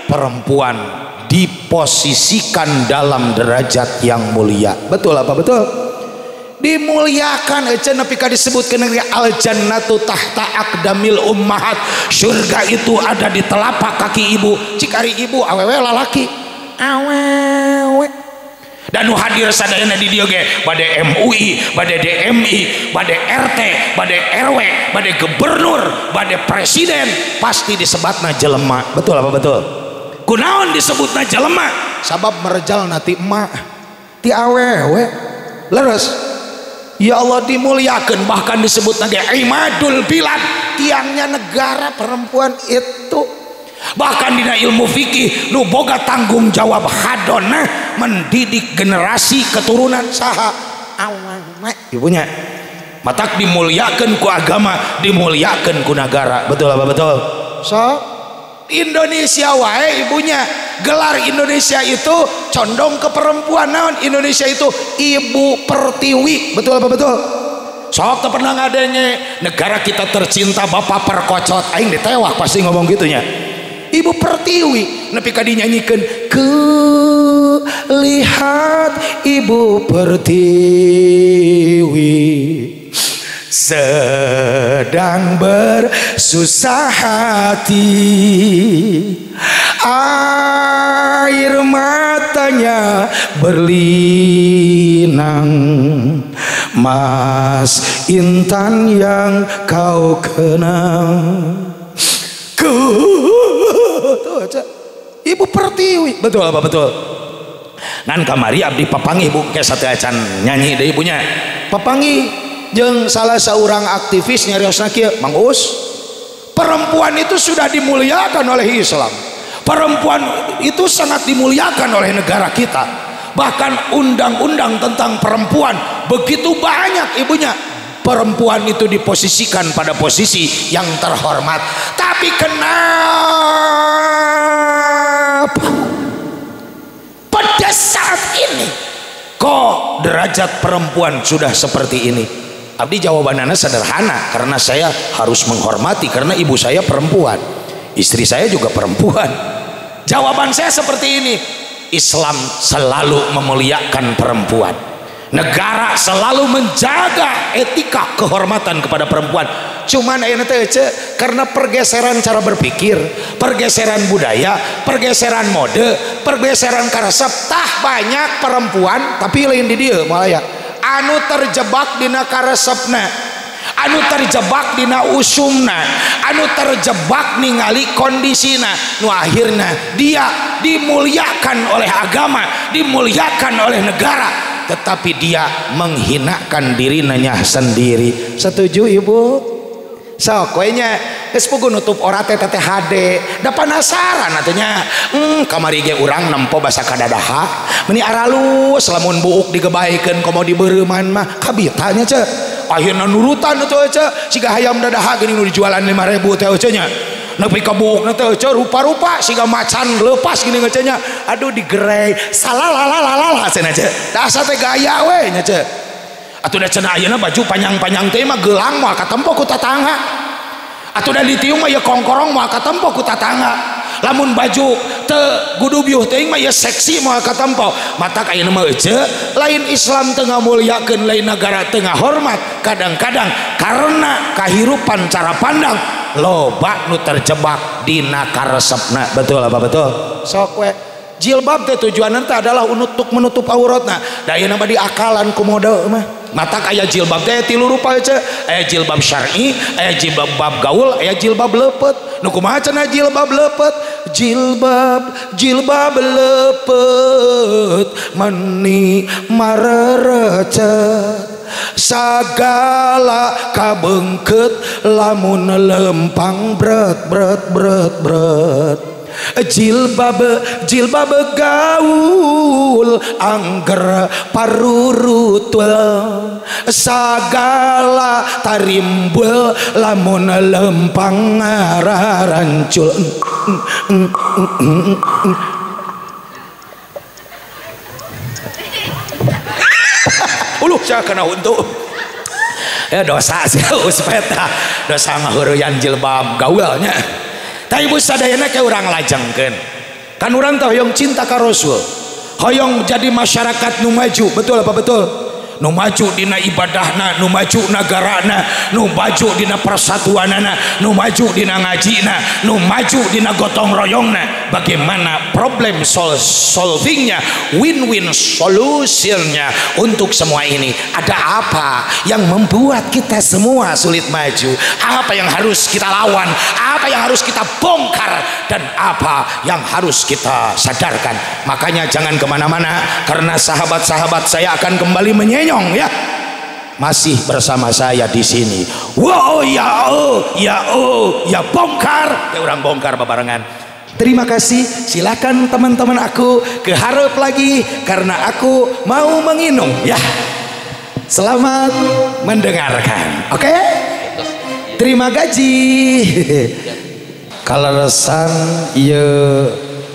perempuan diposisikan dalam derajat yang mulia. Betul apa betul? Dimuliakan ece nepi ka disebutkeun al jannatu tahta aqdamil ummahat, surga itu ada di telapak kaki ibu. Cik ari ibu awewe lalaki awewe dan nu hadir sadayana di dieu ge bade MUI, bade DMI, bade RT, bade RW, bade gubernur, bade presiden pasti disebatna jelema. Betul apa betul? Kunaon disebutna jelema? Sabab merejalna ti emak ti awewe. Leres. Ya Allah dimuliakan, bahkan disebut lagi imadul bilad, tiangnya negara perempuan itu. Bahkan dina ilmu fikih nu boga tanggung jawab hadonah mendidik generasi keturunan saha awewe ibunya. Matak dimuliakan ku agama, dimuliakan ku negara. Betul apa betul? So Indonesia wae ibunya, gelar Indonesia itu condong ke perempuan. Naon Indonesia itu ibu pertiwi. Betul apa betul? Sok teu pernah ngadenge negara kita tercinta bapak perkocot, aing ditewak pasti ngomong gitunya. Ibu pertiwi nepi ka dinyanyikeun ke lihat ibu pertiwi sedang bersusah hati, air matanya berlinang, Mas Intan yang kau kenang. Tuh aja ibu pertiwi. Betul apa betul? Ngan kamari abdi papangi ibu ke satu acan nyanyi deh ibunya papangi jeung salah seorang aktivis nyariosna kieu, Mang Us, perempuan itu sudah dimuliakan oleh Islam, perempuan itu sangat dimuliakan oleh negara kita, bahkan undang-undang tentang perempuan begitu banyak ibunya. Perempuan itu diposisikan pada posisi yang terhormat. Tapi kenapa pada saat ini kok derajat perempuan sudah seperti ini? Abdi jawabannya sederhana, karena saya harus menghormati, karena ibu saya perempuan, istri saya juga perempuan. Jawaban saya seperti ini, Islam selalu memuliakan perempuan, negara selalu menjaga etika kehormatan kepada perempuan. Cuman ayeuna teh karena pergeseran cara berpikir, pergeseran budaya, pergeseran mode, pergeseran karesep, tah banyak perempuan tapi lain di dieu moal aya anu terjebak dina karesepna, anu terjebak dina usumna, anu terjebak ningali kondisina, nu akhirna dia dimuliakan oleh agama, dimuliakan oleh negara, tetapi dia menghinakan dirinya sendiri. Setuju ibu? Sok we nya geus puguh nutup ora teh teh hade da penasaran atunya. Kamari ge urang nempo basa kadadaha meni aralus lamun buuk digebaikeun komo dibeureuman mah kabitanya ce. Akhirna nurutan atuh ce siga hayam dadaha geuning nu dijualan 5000 teh ce nya. Nepi ka buukna teh ce rupa-rupa siga macan leupas geuning ce nya. Aduh digerei salalalalala cenah ce. Da asa teh gaya we nya ce. Atuh da cenah ayeuna baju panjang-panjang teh mah gelang moal katempo ku tatangga. Atuh da ditiung mah ye kongkorong moal katempo ku tatangga. Lamun baju teu gudubyuh teuing mah ye seksi moal katempo. Matak ayeuna mah ece lain Islam teu ngamulyakeun, lain negara teu ngahormat. Kadang-kadang karena kahirupan cara pandang loba nu terjebak dina karesepna. Betul apa betul? Sok we. Jilbab teh tujuanna teh adalah untuk menutup auratna. Da ayeuna mah diakalan ku mode mah. Mata kaya jilbab teh tilu rupa ce, aya jilbab syar'i, aya jilbab gaul, aya jilbab lepet. Nu kumaha cenah jilbab lepet? Jilbab jilbab lepet meni marerecet sagala kabeungkeut lamun lempang bret bret bret bret. Jilbab jilbab gaul angger parurutul sagala tarimbul lamun lempang ngarancul. Uluh sia kana huntu. Ya dosa sia uspeta, dosa ngahuruyan jilbab gaulnya. Tapi ibu sadayana ke urang lajengkeun. Kan urang teh hoyong cinta ka Rasul, hoyong jadi masyarakat nu maju, betul apa betul? Nu maju dina ibadahna, nu maju nagarana, nu maju dina persatuanana, nu maju dina ngajina, nu maju dina gotong royongna. Bagaimana problem solvingnya, win-win solutionnya untuk semua ini? Ada apa yang membuat kita semua sulit maju? Apa yang harus kita lawan? Apa yang harus kita bongkar? Dan apa yang harus kita sadarkan? Makanya jangan kemana-mana, karena sahabat-sahabat saya akan kembali menyenyong ya, masih bersama saya di sini. Wow, ya oh, ya oh, ya bongkar, ya orang bongkar babarengan. Terima kasih, silakan teman-teman aku ke harap lagi karena aku mau menginum ya. Selamat mendengarkan, oke? Okay? Terima gaji. Kaleresan ieu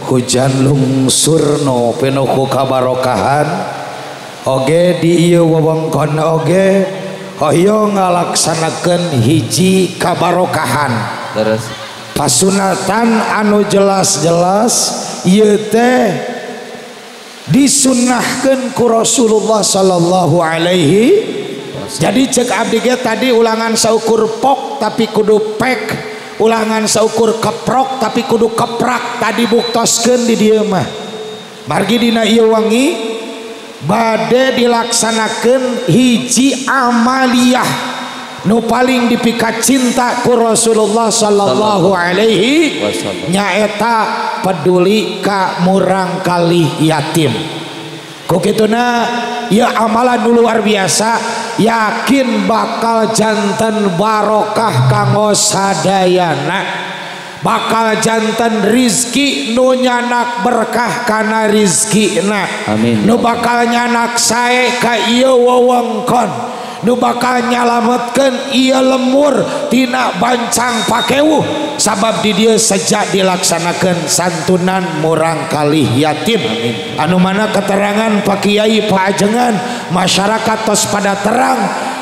hujan lungsur no penuh ku kabarokahan. Oge di ieu wewengkon oge hoyong ngalaksanakeun hiji kabarokahan. Terus pasunatan anu jelas-jelas ieu teh disunahkeun ku Rasulullah sallallahu alaihi. Jadi cek abdi ge tadi ulangan saukur pok tapi kudu pek, ulangan saukur keprok tapi kudu keprak, tadi buktoskeun di dieu mah. Margi dina ieu wangi bade dilaksanakan hiji amaliyah nu paling dipika cinta ku Rasulullah sallallahu alaihi wasallam, nyaeta peduli ka murang kalih yatim. Ku kituna ya amalan nu luar biasa, yakin bakal janten barokah kanggo sadayana, bakal janten rizki nu nyanak berkah kana rizkina. Amin. Nu bakal nyanak sae ka ieu wewengkon, nu bakal nyalametkeun ieu lemur tina bancang pakewuh, sabab di dieu sejak dilaksanakeun santunan murang kalih yatim. Amin. Anu mana keterangan Pak Kiai Pak Ajengan, masyarakat tos pada terang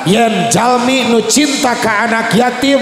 yen jalmi nu cinta ka anak yatim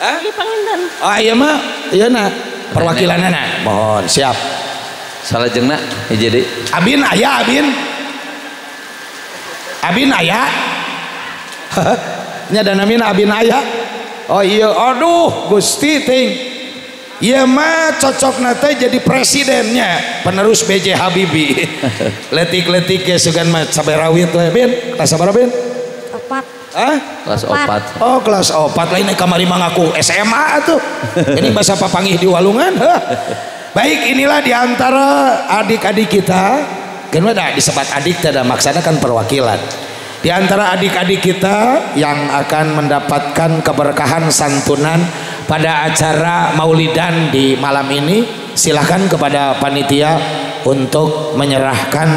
Hah? Ieu panginten. Oh iya mah, ieu na perwakilanana. Mohon siap. Salajengna hiji deui. Abin aya abin. Abin aya. Nya da namina abin aya. Oh iya, aduh Gusti ting. Ieu mah cocokna teh jadi presidennya, penerus B.J. Habibie. Letik-letik ge sugan mah saberawit we, Bin. Kelas sabaraha, Bin? Opat. Hah? Kelas opat. Oh, kelas opat lain kamari mah ngaku SMA atuh. Ini bahasa papanggih di walungan. Hah. Baik, inilah diantara adik-adik kita. Kenapa dah disebat adik tidak maksudnya kan perwakilan. Di antara adik-adik kita yang akan mendapatkan keberkahan santunan pada acara Maulidan di malam ini, silahkan kepada panitia untuk menyerahkan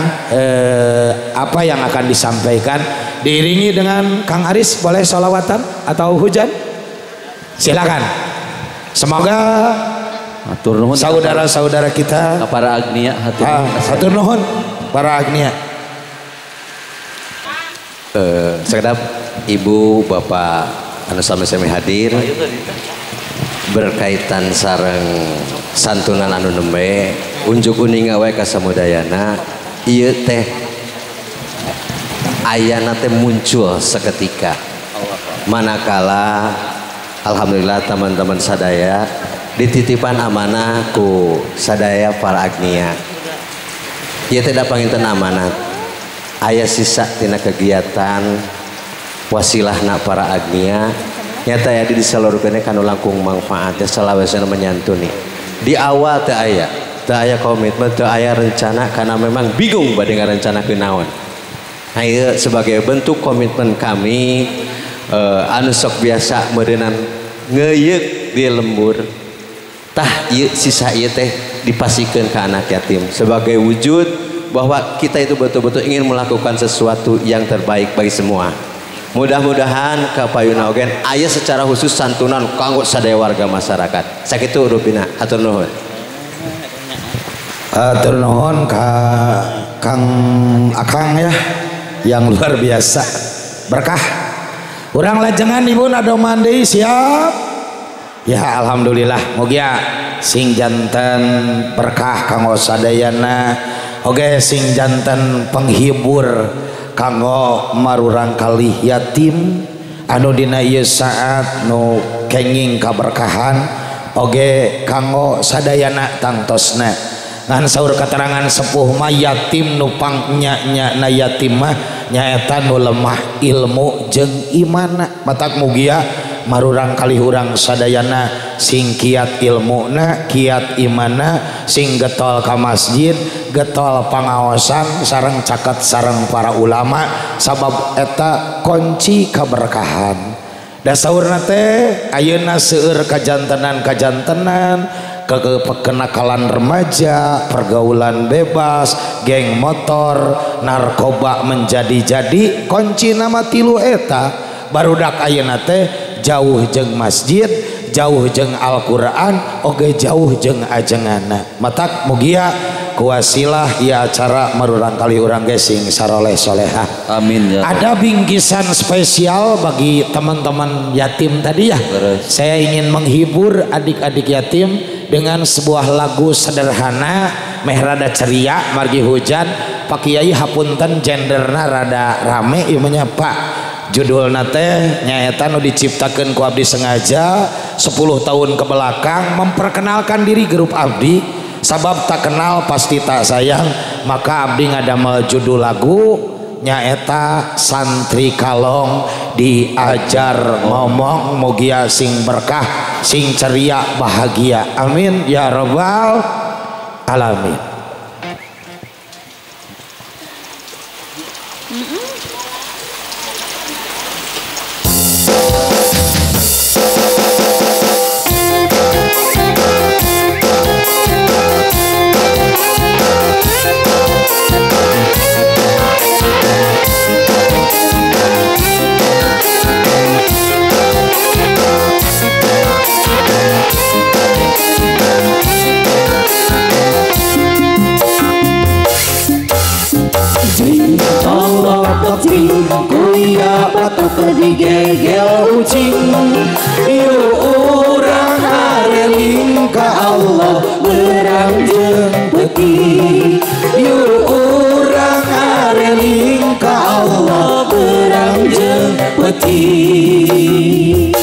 apa yang akan disampaikan. Diiringi dengan Kang Aris, boleh sholawatan atau hujan? Silakan. Semoga saudara-saudara kita para agnia, hatur nuhun para agnia. Sekedap ibu bapak anu sami-sami hadir berkaitan sareng santunan anu nembe unjuk uninga wae ka samudayana ieu teh ayana teh muncul seketika manakala alhamdulillah teman-teman sadaya dititipan amanah ku sadaya para agnia ieu teh da panginten amanat aya sisa tina kegiatan wasilahna para agnia nyata ya disalurkeun kanu langkung manfaatnya salawasna menyantuni di awal teu aya komitmen teu aya rencana karena memang bingung bade ngarencanakeun naon. Nah ieu sebagai bentuk komitmen kami anu sok biasa meureunnan ngeuyeuk di lembur tah ieu sisa ieu teh dipasikeun ka anak yatim sebagai wujud bahwa kita itu betul-betul ingin melakukan sesuatu yang terbaik bagi semua. Mudah-mudahan kapayuna ogen aya secara khusus santunan kanggo sadaya warga masyarakat. Sakitu rupina, hatur nuhun. Hatur nuhun ka Kang Akang ya yang luar biasa. Berkah. Urang lajengan ibu adoman deui siap. Ya alhamdulillah mugia sing janten berkah kanggo sadayana. Oke sing janten penghibur kanggo marurang kalih yatim anu dina ieu saat nu kenging kaberkahan oge kanggo sadayana tangtosna ngan saur keterangan sepuh mah yatim nu pangnya na yatim mah nyaeta nu lemah ilmu jeung imana matak mugia marurang kalih urang sadayana sing kiat ilmuna kiat imana sing getol ka masjid getol pangaosan sareng caket sareng para ulama sabab eta kunci keberkahan. Da saurna teh ayeuna seueur kajantenan-kajantenan kekenakalan remaja, pergaulan bebas, geng motor, narkoba menjadi-jadi kunci nama tilu eta barudak ayeuna teh jauh jeung masjid, jauh jeung Al-Qur'an, oge jauh jeung ajengana. Matak mugia kuwasilah ya acara marurang kali urang ge sing saroleh solehah. Amin ya. Ada bingkisan spesial bagi teman-teman yatim tadi ya. Terus. Saya ingin menghibur adik-adik yatim dengan sebuah lagu sederhana meh rada ceria margi hujan. Pak Kiai hapunten genderna rada rame ieu mah Pak. Judulna teh nyaeta nu diciptakeun ku abdi sengaja 10 tahun ke belakang memperkenalkan diri grup abdi sabab tak kenal pasti tak sayang maka abdi ngadamel judul lagu nyaeta Santri Kalong diajar ngomong mugia sing berkah sing ceria bahagia amin ya rabbal alamin. Thank you. digegel ucing. Yuk urang areling ka Allah berang jeung peuting. Yuk urang areling ka Allah berang jeung peuting.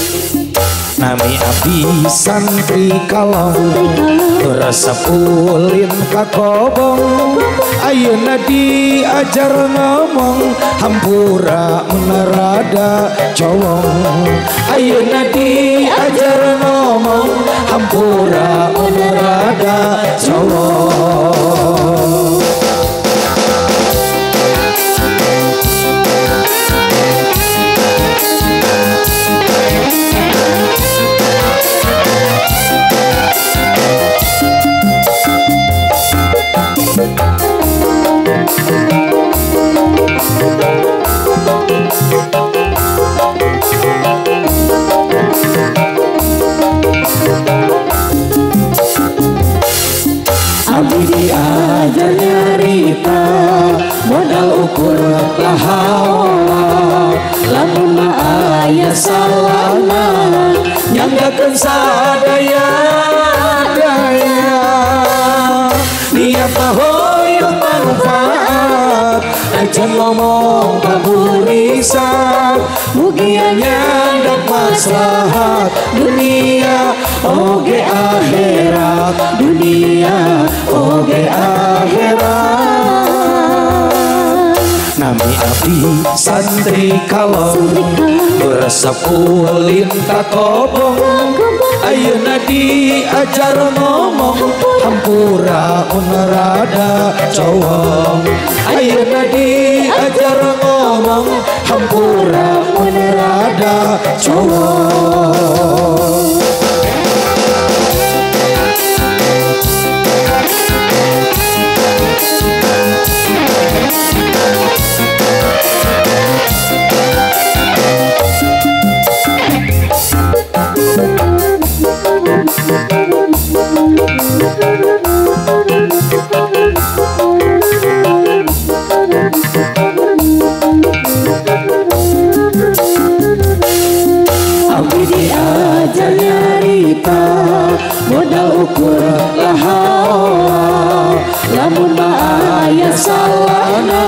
Nami abdi santri kalong resep ulin ka kobong. Ayeuna diajar ngomong hampura mun rada cowong. Ayeuna diajar ngomong hampura mun rada cowong. Abdi diajar nyarita modal ukur la haula. Lamun mah aya salahna nyanggakeun sadaya daya. Niat mah hoyong manfaat acan ngomong paburisan. Mugia nyandak maslahat dunia oge akhirat. Dunia oge akhirat. Nami abdi santri kalong resep ulin ka kobong. Ayeuna diajar ngomong hampura mun rada cowong. Ayeuna diajar ngomong hampura mun rada cowong. Abdi diajar nyarita modal ukur la haula. Lamun mah aya salahna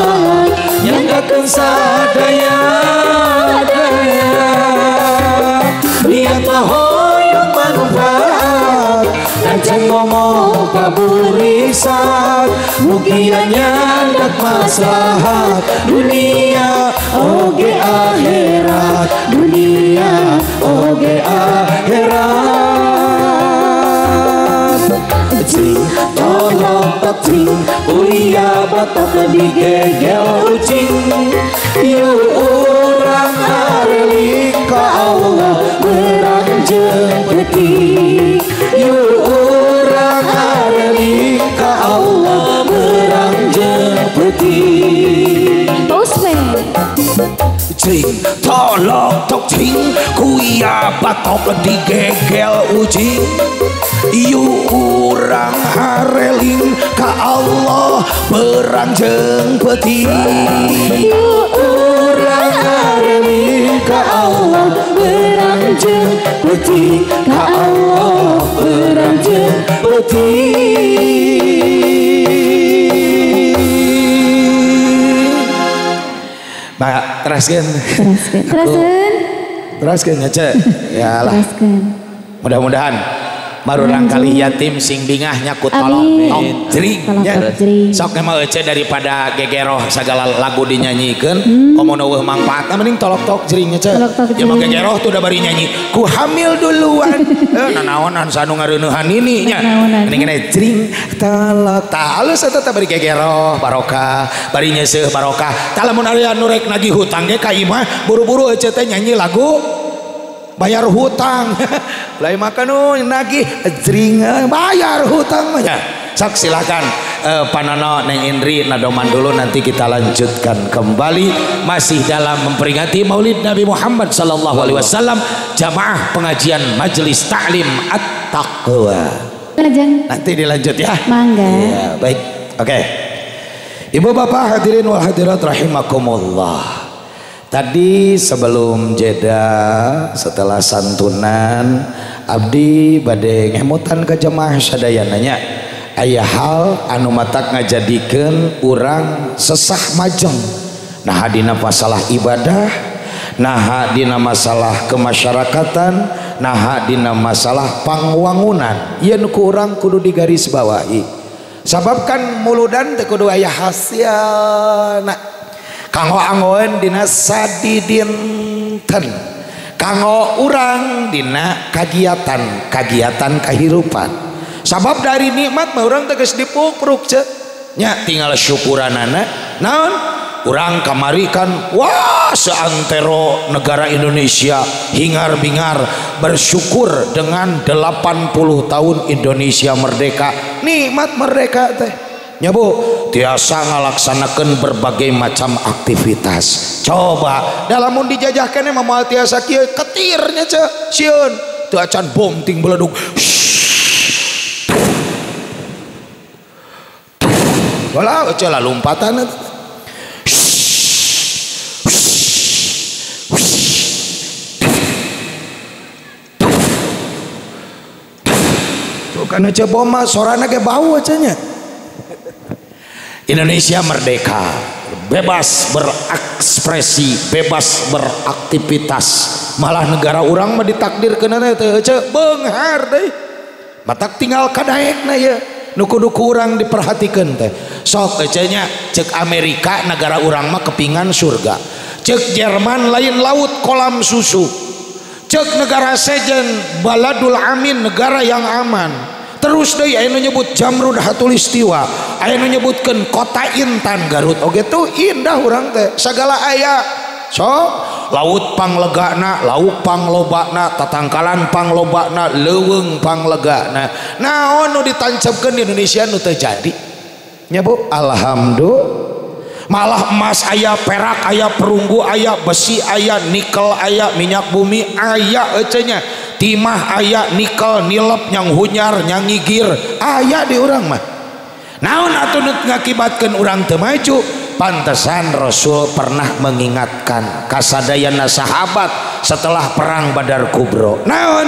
nyanggakeun sadaya daya. Niat mah hoyong manfaat acan ngomong paburisan. Mugia nyandak maslahat dunia oge akhirat. Dunia oge akhirat. Cing tolong tok cing ulia batok digegel ucing. Yuk urang areling ka Allah berang jeung peuting. Yuk urang areling ka Allah berang jeung peuting. Cing tolong tok cing kuya batok digegel ucing. Yuk urang hareling ka Allah berang jeung peuting. Yuk urang hareling ka Allah berang jeung peuting. Ka Allah berang jeung peuting. Nah, teraskeun. Teraskeun. Teraskeun nya ce. Ya lah. Mudah-mudahan marurang kali yatim sing bingahnya ku tolong tok jring nya. Sok emang ece daripada gegeroh segala lagu dinyanyikeun komo nu eueuh mangfaatna mending tolok tok jring nya ce. Ya mah gegeroh tuh udah bari nyanyi ku hamil duluan. Nanaonan sanu ngareuneuhan ini nya. Mending kene jring tolok tah alus eta teh bari gegeroh barokah bari nyeuseuh barokah. Tah lamun aya nu rek nagih hutang ge ka imah buru-buru ece teh nyanyi lagu bayar hutang. Lain makan nagih jring bayar hutang mah. Sok silakan Panono Neng Indri nadoman dulu, nanti kita lanjutkan kembali masih dalam memperingati Maulid Nabi Muhammad sallallahu alaihi wasallam, jamaah pengajian Majelis Taklim At-Taqwa. Nanti dilanjut ya. Mangga. Ya, baik. Oke. Ibu bapak hadirin wal hadirat rahimakumullah. Tadi sebelum jeda setelah santunan abdi bade ngemutan ke jemaah sadayananya aya hal anu matak ngajadikeun urang sesah majeng. Nah dina masalah ibadah, nah dina masalah kemasyarakatan, nah dina masalah pangwangunan. Ieu nu ku urang kudu digarisbawahi. Sabab kan muludan teh kudu aya hasilna. Kanggo anggoen dina sadidinten, kanggo urang dina kagiatan kahirupan. Sabab dari nikmat mah urang teh geus dipukruk ce nya, tinggal syukuranana. Naon urang kamari kan wah seantero negara Indonesia hingar-bingar bersyukur dengan 80 tahun Indonesia merdeka. Nikmat merdeka teh nya Bu, tiasa ngalaksanakeun berbagai macam aktivitas. Coba dalam mun dijajahkeun mah moal tiasa kieu ketirnya ce sieun teu acan bom ting beledug. Walah ce lalumpatan eta. Tuh kana ce bom mah sorana ge bau ce nya. Indonesia merdeka, bebas berekspresi, bebas beraktivitas. Malah negara urang mah ditakdirkeun teh heuceu beunghar deui. Matak tinggal kadaekna ieu. Nu kudu ku urang diperhatikeun teh. Sok heuceu nya ceuk Amerika negara urang mah kepingan surga. Ceuk Jerman lain laut kolam susu. Ceuk negara sejen baladul amin, negara yang aman. Terus deui aya nu nyebut Jamrud Hatulistiwa, aya nu nyebutkeun kota Intan Garut oge tuh indah urang teh sagala aya. So laut panglegana, lauk panglobana, tatangkalan panglobana, leuweung panglegana. Naon nu ditancepkeun di Indonesia nu teu jadi nya Bu? Alhamdulillah. Malah emas aya, perak aya, perunggu aya, besi aya, nikel aya, minyak bumi aya ece nya. Timah aya, nikel, nilep, nyang hunyar, nyang ngigir aya di urang mah. Naon atuh nu ngakibatkeun urang teu maju? Pantesan Rasul pernah mengingatkan kasadayana sahabat setelah perang Badar Kubro. Naon?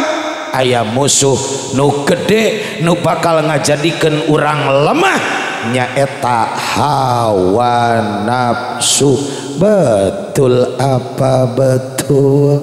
Aya musuh nu gede nu bakal ngajadikeun urang lemah nyaeta hawa nafsu. Betul apa betul?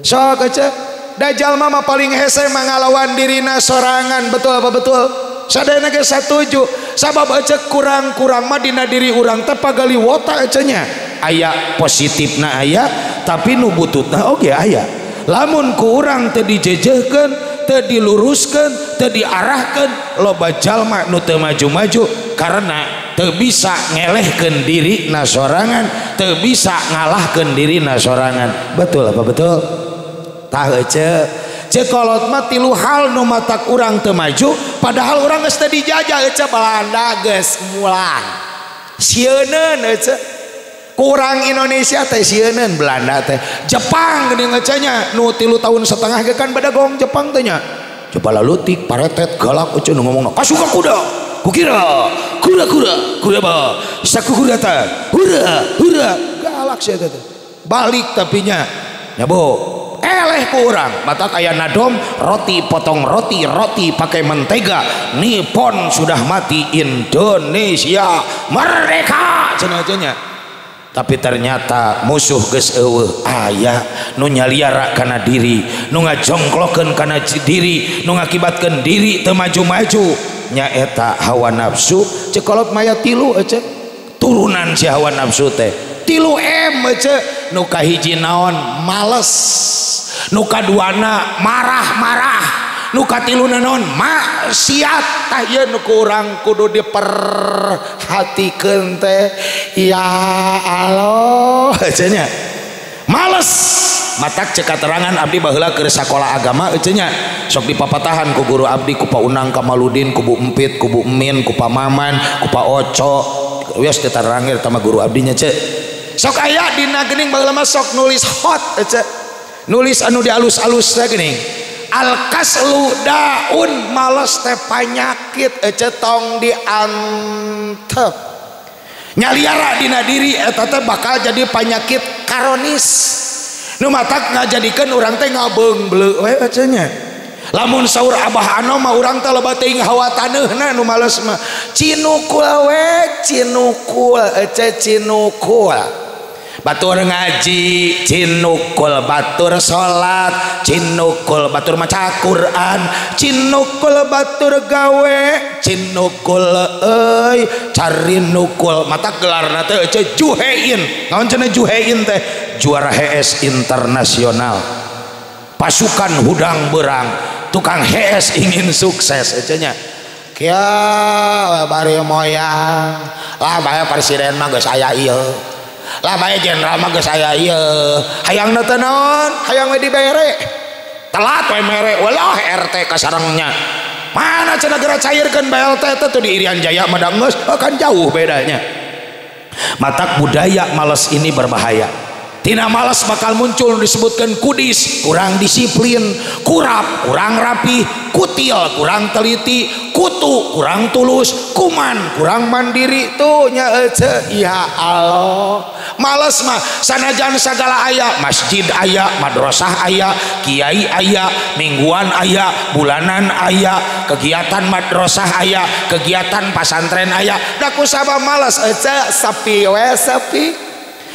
Sok ece Dajjal mah paling hese mangalawan dirina sorangan. Betul apa betul? Sadayana ge satuju. Sabab ece kurang-kurang mah dina diri urang teh pagali wota ece nya. Aya positifna aya, tapi nu bututna oge aya. Lamun ku urang teu dijejehkeun, teu diluruskeun, teu diarahkeun, loba jalma nu teu maju-maju karena teu bisa ngelehkeun diri na sorangan, teu bisa ngalahkeun diri na sorangan. Betul apa betul? Tah ece cekolot mah tilu hal nu matak urang teu maju padahal urang geus teu dijajah ece. Belanda geus mulang sieuneun ece, kurang Indonesia teh sieuneun Belanda teh. Jepang geuning ece nya nu 3 tahun setengah ge kan badagong Jepang teh nya. Coba lalutik paretet galak ece nu ngomongna kasuka kuda kukira kura-kura kura ba sakukurata hura hura galak sia teh. Balik tapi nya nya Bu eleh ku urang matak aya nadom roti potong roti, roti pakai mentega, Nippon sudah mati, Indonesia merdeka cenah-cenah. Tapi ternyata musuh geus eueuh aya nu nyaliara kana diri, nu ngajongklokeun kana diri, nu ngakibatkeun diri teu maju-maju nyaeta hawa nafsu. Cekolot maya tilu ece turunan si hawa nafsu teh 3 M ece. Nu kahiji naon? Males. Nu kaduana marah-marah. Nu katiluna naon? Maksiat. Tah ieu nu ku urang kudu diperhatikeun teh. Ya Allah ece nya. Males matak cek katerangan abdi baheula keur sakola agama ece nya. Sok dipapatahan ku guru abdi, ku Pa Unang Kamaludin, ku Bu Empit, ku Bu Emin, ku Pa Maman, ku Pa Oco. Wios teu tarangir tama guru abdi nya ce. Sok aya dina geuning baheula mah sok nulis hot ece. Nulis anu dialus-alus teh geuning. Al kaslu daun, males teh panyakit ece, tong diantep. Nyaliara dina diri eta teh bakal jadi penyakit karonis. Nu matak ngajadikeun urang teh ngabeungbleu we cenah. Lamun saur Abah Ano mah urang teh loba teuing hawa taneuhna nu males mah. Cinukul we, cinukul ece cinukul. Batur ngaji cinukul, batur salat cinukul, batur maca Quran cinukul, batur gawe cinukul euy cari nukul. Mata gelarna teh ece juhein. Naon cenah juhein teh? Juara HS internasional, pasukan hudang berang, tukang HS ingin sukses ece nya. Kieu bari moyang lah bae presiden mah geus aya ieu, lah bae jenderal mah geus aya ieu, hayangna teh naon? Hayang we dibere. Telat we mere, walah RT kasarengnya. Mana cenah geura cairkeun BLT teh tuh di Irian Jaya mah da geus, kan jauh bedanya. Matak budaya males ini berbahaya. Tina malas bakal muncul disebutkan kudis, kurang disiplin, kurap, kurang rapi, kutil, kurang teliti, kutu, kurang tulus, kuman, kurang mandiri. Tuh nya ece ya Allah. Males mah sanajan sagala aya, masjid aya, madrasah aya, kiai aya, mingguan aya, bulanan aya, kegiatan madrasah aya, kegiatan pasantren aya. Da kusabab males ece sepi we sepi.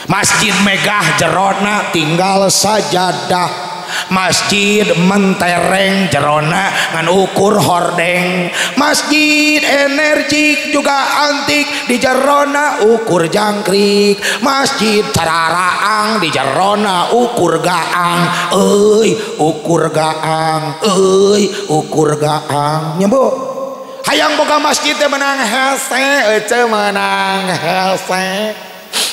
Masjid megah jerona tinggal sajadah, masjid mentereng jerona ngan ukur hordeng, masjid energik juga antik di jerona ukur jangkrik, masjid cararaang di jerona ukur gaang, euy ukur gaang, euy ukur gaang. Nya Bu, hayang boga masjid teh menang hese ece menang hese.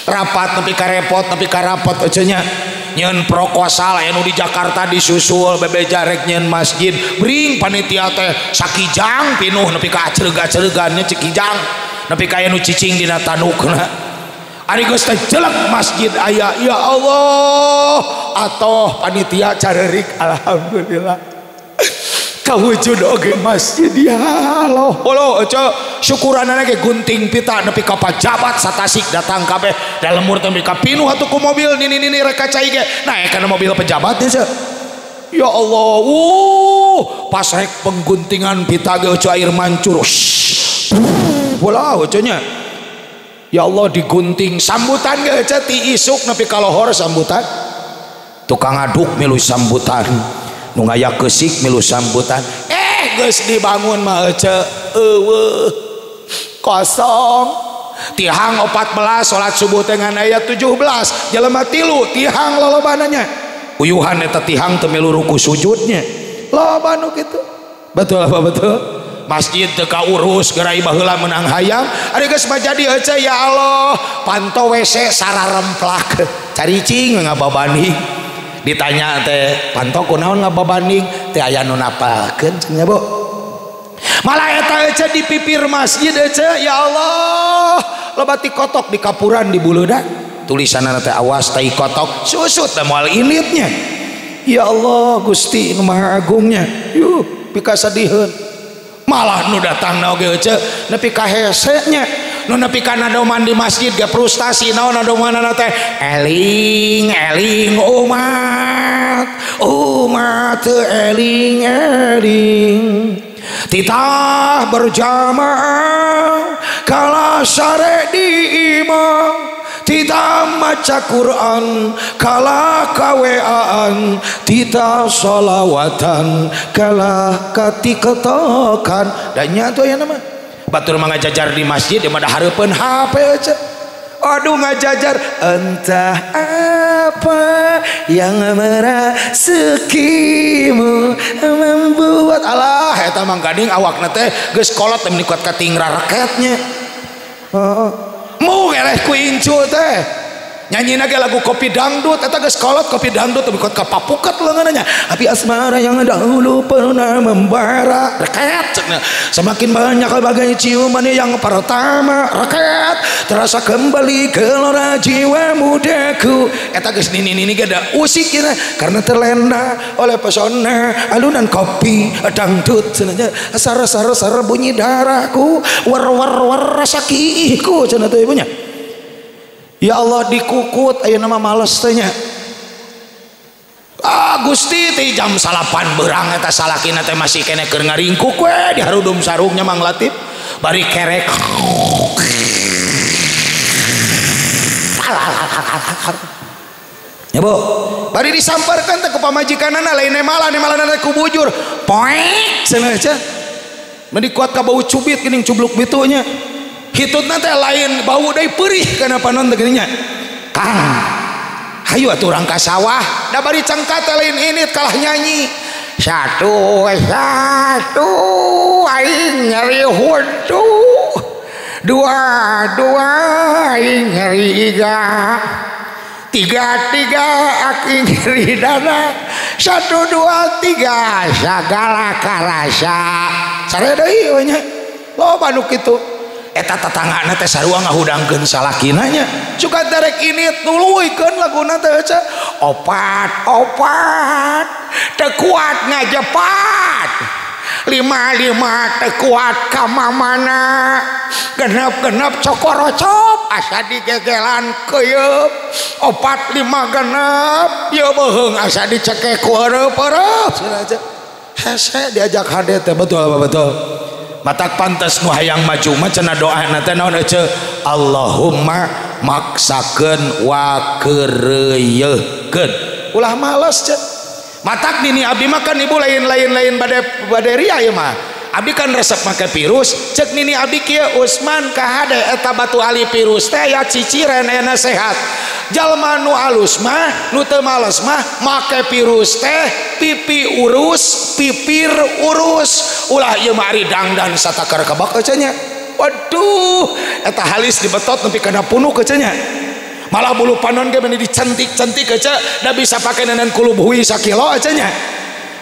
Rapat nepi ka repot nepi ka rapot ece nya. Nyeun proposal anu di Jakarta disusul bebeja rek nyeun masjid, bring panitia teh sakijang pinuh nepi ka acreug-acreugan nya cikijang nepi ka anu cicing dina tanukna. Ari geus teh jelek masjid aya, ya Allah, atoh panitia careurik alhamdulillah. Kawujud oge masjid ya Allah. Allah ece syukuranana ge gunting pita nepi ka pajabat satasik datang kabeh da lemur teh ka pinuh atuh ku mobil nini-nini rek ka cai ge naek kana mobil pejabat nya. Ya Allah, pas rek pengguntingan pita ge ece air mancur. Bola ece nya. Ya Allah digunting sambutan ge ece ti isuk nepi ka lohor sambutan. Tukang aduk milu sambutan, nu ngaya keusik milu sambutan. Geus dibangun mah ece eueuh kosong. Tihang 14 salat subuh teh ngan aya 17 jelema 3 tihang lolobananya. Uyuhan eta tihang teu milu ruku sujudnya. Loba nu kitu. Betul apa betul? Masjid teu kaurus gerai baheula meunang hayam. Ari geus mah jadi ece ya Allah, panto WC sararemplak. Caricing ngababani. Ditanya teh panto kunaon ngababanding teh aya nu napalkeun cenah Bu. Malah eta ece di pipir masjid ece ya Allah, loba ti kotok di kapuran di buleuda. Tulisanna teh awas tai kotok susut teh moal initnya. Ya Allah Gusti nu Maha Agungnya. Yuh pikasadiheun. Malah nu datangna oge ece nepi ka hese nya. Nu nepi ka nadoman di masjid ge frustasi naon nadomanana teh eling eling umat umat eling eling titah berjamaah kala sare di imam, titah maca Quran kala kaweaan, titah sholawatan kala katiketokan. Dan nya tuh ya nama batur mah ngajajar di masjid di mana hareupeun HP ece. Aduh ngajajar entah apa yang merasukimu membuat alah eta mang gading awakna teh geus kolot teh menikuat ka tingra reketnya. Heeh. Mu eleh ku incu teh. Nyanyina ge lagu kopi dangdut eta geus kolot kopi dangdut teh kuat ka papuket leungeunna nya. Api asmara yang dahulu pernah membara reket cenah. Semakin banyak bagai ciuman yang pertama reket terasa kembali gelora jiwa mudaku. Eta geus nini-nini ge da usik cenah karena terlena oleh pesona alunan kopi dangdut cenah nya. Sar sar sar bunyi darahku war war war rasa kiihku cenah teh ibunya. Ya Allah dikukut ayeuna mah males teh nya. Ah Gusti teh jam 9 beurang eta salakina teh masih keneh keur ngaringkuk we di harudum sarungnya Mang Latif bari kerek. Ya Bu, bari disamparkan teh ku pamajikanana lain malah teh ku bujur. Poek cenah aja. Meni kuat ka bau cubit geuning cubluk bitunya. Hitutna teh lain bau deui peurih kana panon teh geuning nya. Kang, hayu atuh urang ka sawah, da bari cengkat teh lain init kalah nyanyi. Satu satu aing nyeri huntu. Dua dua aing nyeri iga. Tiga tiga aing nyeri dada. 1 2 3 sagala karasa. Sare deui we nya. Loba nu kitu. Eta tatanggana teh sarua ngahudangkeun salakina nya. Suka darek ini tuluikeun laguna teh aja. Opat opat teu kuat ngajepat. 5 5 teu kuat ka mamana. Genep genep cokorocop asa digegelan keuyeup. 4 5 genep ieu beuheung asa dicekek ku eureup-eureup. Cenah aja. Hese diajak hade teh betul apa betul. Matak pantes nu hayang maju mah cenah doana teh naon ece Allahumma maksakeun wa keureuyekeun. Ulah males ce. Matak nini abdi mah kan ibu lain-lain bade ria ieu mah. Abdi kan resep make virus, cek nini abdi kieu Usman kahade eta batu ali virus teh aya ciciren aya sehat. Jalma nu alus mah nu teu males mah make virus teh pipi urus, pipir urus. Ulah ieu mah ari dangdan satakar kabak ece nya. Waduh, eta halis dibetot nepi kana punuk ece nya. Malah bulu panon ge meni dicentik-centik ece, da bisa pake nenen kulub hui sakilo ece nya.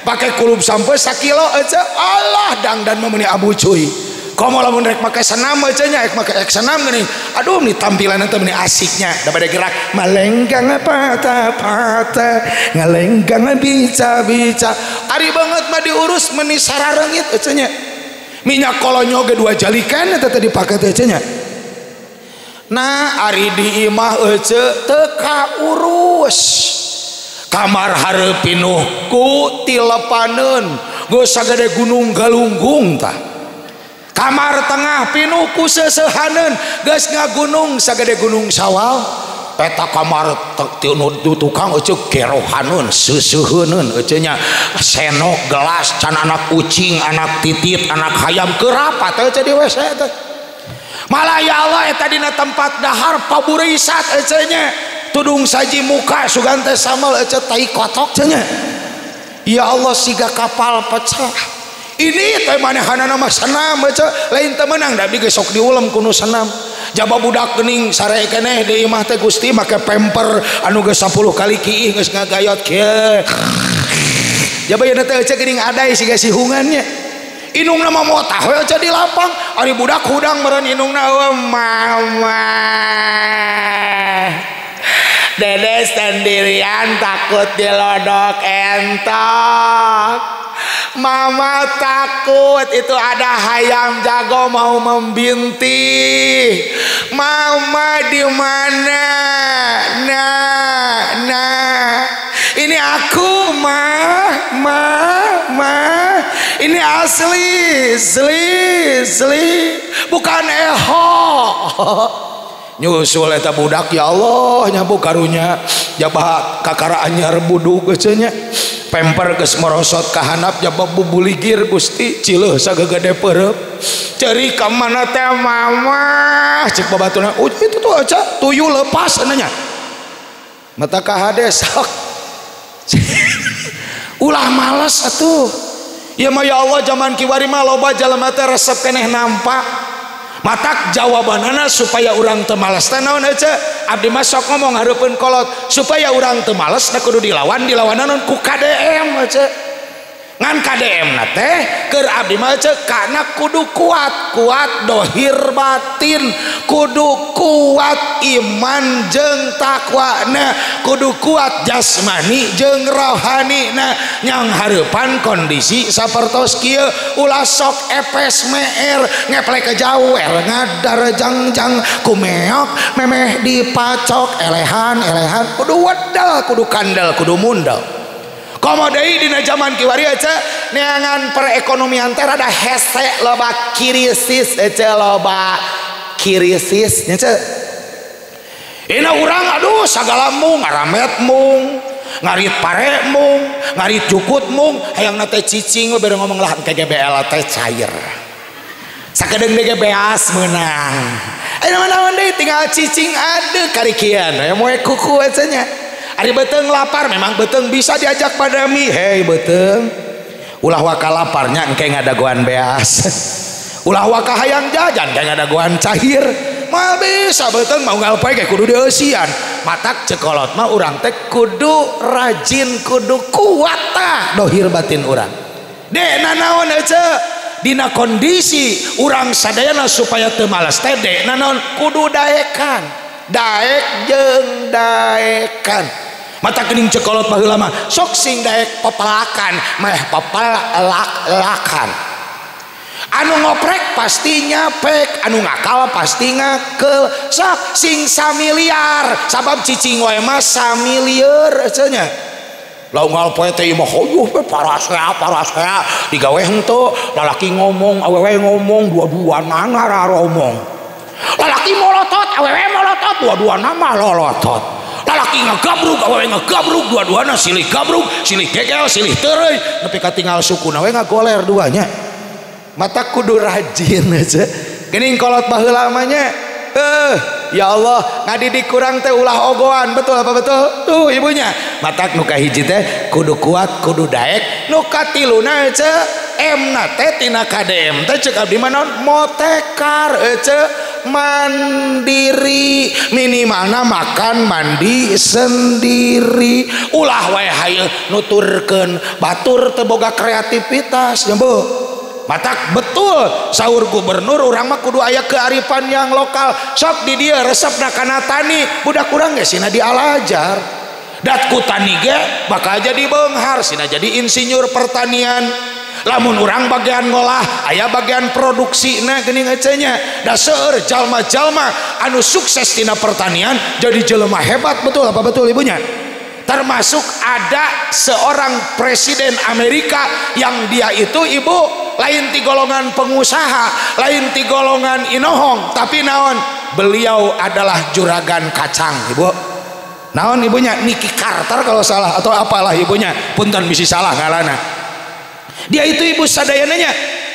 Pake kulub sampai sakilo ece, Allah dangdan mah meuni abu cuy. Komo lamun rek make senam ece nya, rek make senam geuning. Aduh nih tampilan teh meuni asiknya, da bade gerak malenggang patah-patah, ngalenggang bica-bica. Ari banget mah diurus meuni sarareungit ece nya. Minyak kolonyo ge 2 jalikan eta teh dipake teh ece nya. Nah ari di imah ece teu kaurus. Kamar hareup pinuh ku tilepaneun, geus sagede gunung galunggung tah. Kamar tengah pinuh ku seuseuhaneun, geus ngagunung sagede gunung Sawal. Eta kamar tukang ece gerohaneun, seuseuheuneun ece nya. Senok gelas can anak ucing, anak titit, anak hayam keurapat ece di WC teh. Malah ya Allah eta dina tempat dahar paburisat ece nya. Tudung saji muka sugan teh samel ece tai kotok ece nya. Ya Allah siga kapal pecah. Ini teh manehanana mah senam ece, lain teu meunang da abdi ge sok diulem ku nu senam. Jaba budak geuning sare keneh di imah teh Gusti make pamper anu geus 10 kali kiih geus ngagayot kieu. Jaba ieu teh ece geuning adai siga sihungannya. Inungna mah motah we ece di lapang, ari budak hudang meureun inungna eueuh mama. Dede sendirian takut dilodok entok. Mama takut itu ada hayam jago mau membintih. Mama di mana? Nah, nah. Ini aku, ma, ma, ma. Ini asli, asli, asli. Bukan eho. Nyusul eta budak ya Allah nyabu karunya jaba kakara anyar budug ece nya. Pemper geus merosot ka handap jaba bubuligir Gusti cileuh sagagede peureub. Ceri ka mana teh mama cek babatuna itu tuh aja tuyul lepas nya. Mata kahade sok. Ulah males atuh. Ya mah ya Allah zaman kiwari mah loba jalma teh resep keneh nampak. Matak jawabanana supaya urang teu males teh naon ece? Abdi mah sok ngomong hareupeun kolot supaya urang teu males da kudu dilawan, dilawanan ku KDM ece. Ngan KDM na teh keur abdi mah ceuk kana kudu kuat, kuat dohir batin, kudu kuat iman jeung takwana, kudu kuat jasmani jeung rohanina, nyang hareupan kondisi sapertos kieu ulah sok epes meer ngeplek ke jauh er ngadar jangjang kumeok memeh dipacok elehan elehan kudu wedal kudu kandel kudu mundel. Komo deui dina zaman kiwari ece neangan perekonomian teh rada hese loba krisis ece loba krisis nya ce. Ina urang aduh sagala mung ngaramet mung ngarit pare mung ngarit jukut mung hayangna teh cicing we bere ngomong lah KGBL teh cair. Sakedeung deui beas meunang. Ayeuna mah naon deui tinggal cicing aduh karikian aya moe kuku ece nya. Ari beuteung lapar memang beuteung bisa diajak padami. Hei beuteung ulah waka laparnya engke ngadagoan beas. Ulah waka hayang jajan engke ngadagoan cahir. Moal bisa beuteung mau ngalpoe ge kudu dieusian. Matak cekolot mah urang teh kudu rajin kudu kuat tah dohir batin urang. Dek nanaon ece dina kondisi urang sadayana supaya teu malas teh dek nanaon kudu daekan. Daek jeung daekan. Mata kening cekolot baheula mah sok sing daek pepelakan meh pepelak-lakan. Anu ngoprek pasti nyapek, anu ngakal pasti ngakel. Sok sing samiliar sabab cicing wae mah samilieur cenah. Lah unggal poe teh imah hoyuh we parasea parasea digawe henteu lalaki ngomong awewe ngomong dua-duana ngararomong. Lalaki molotot awewe molotot dua-duana mah lolotot. Lalaki ngagabrug awewe ngagabrug dua-duana silih gabrug silih gegel silih teureui nepi ka tinggal sukuna we ngagoler duanya. Mata kudu rajin aja geuning kolot baheula mah nya. Ya Allah ngadidik kurang teh ulah ogoan betul apa betul tuh ibunya. Matak nu kahiji teh kudu kuat kudu daek. Nu katiluna ece M na teh tina KDM teh ceuk abdi mah naon motekar ece mandiri minimalna makan mandi sendiri. Ulah wae hayu nuturkeun batur teu boga kreativitas nya Bu. Matak betul sahur gubernur urang mah kudu aya kearifan yang lokal. Sok di dieu resepna kana tani budak urang ge sina dialajar. Dat ku tani ge bakal jadi beunghar sina jadi insinyur pertanian. Lamun urang bagian ngolah aya bagian produksina geuning ece nya. Da seueur jalma-jalma anu sukses tina pertanian jadi jelema hebat betul apa betul ibunya. Termasuk ada seorang presiden Amerika yang dia itu ibu lain ti golongan pengusaha, lain ti golongan inohong, tapi naon beliau adalah juragan kacang ibu. Naon ibunya Nicky Carter kalau salah atau apalah ibunya, punten bisi salah ngalana. Dia itu ibu sadayananya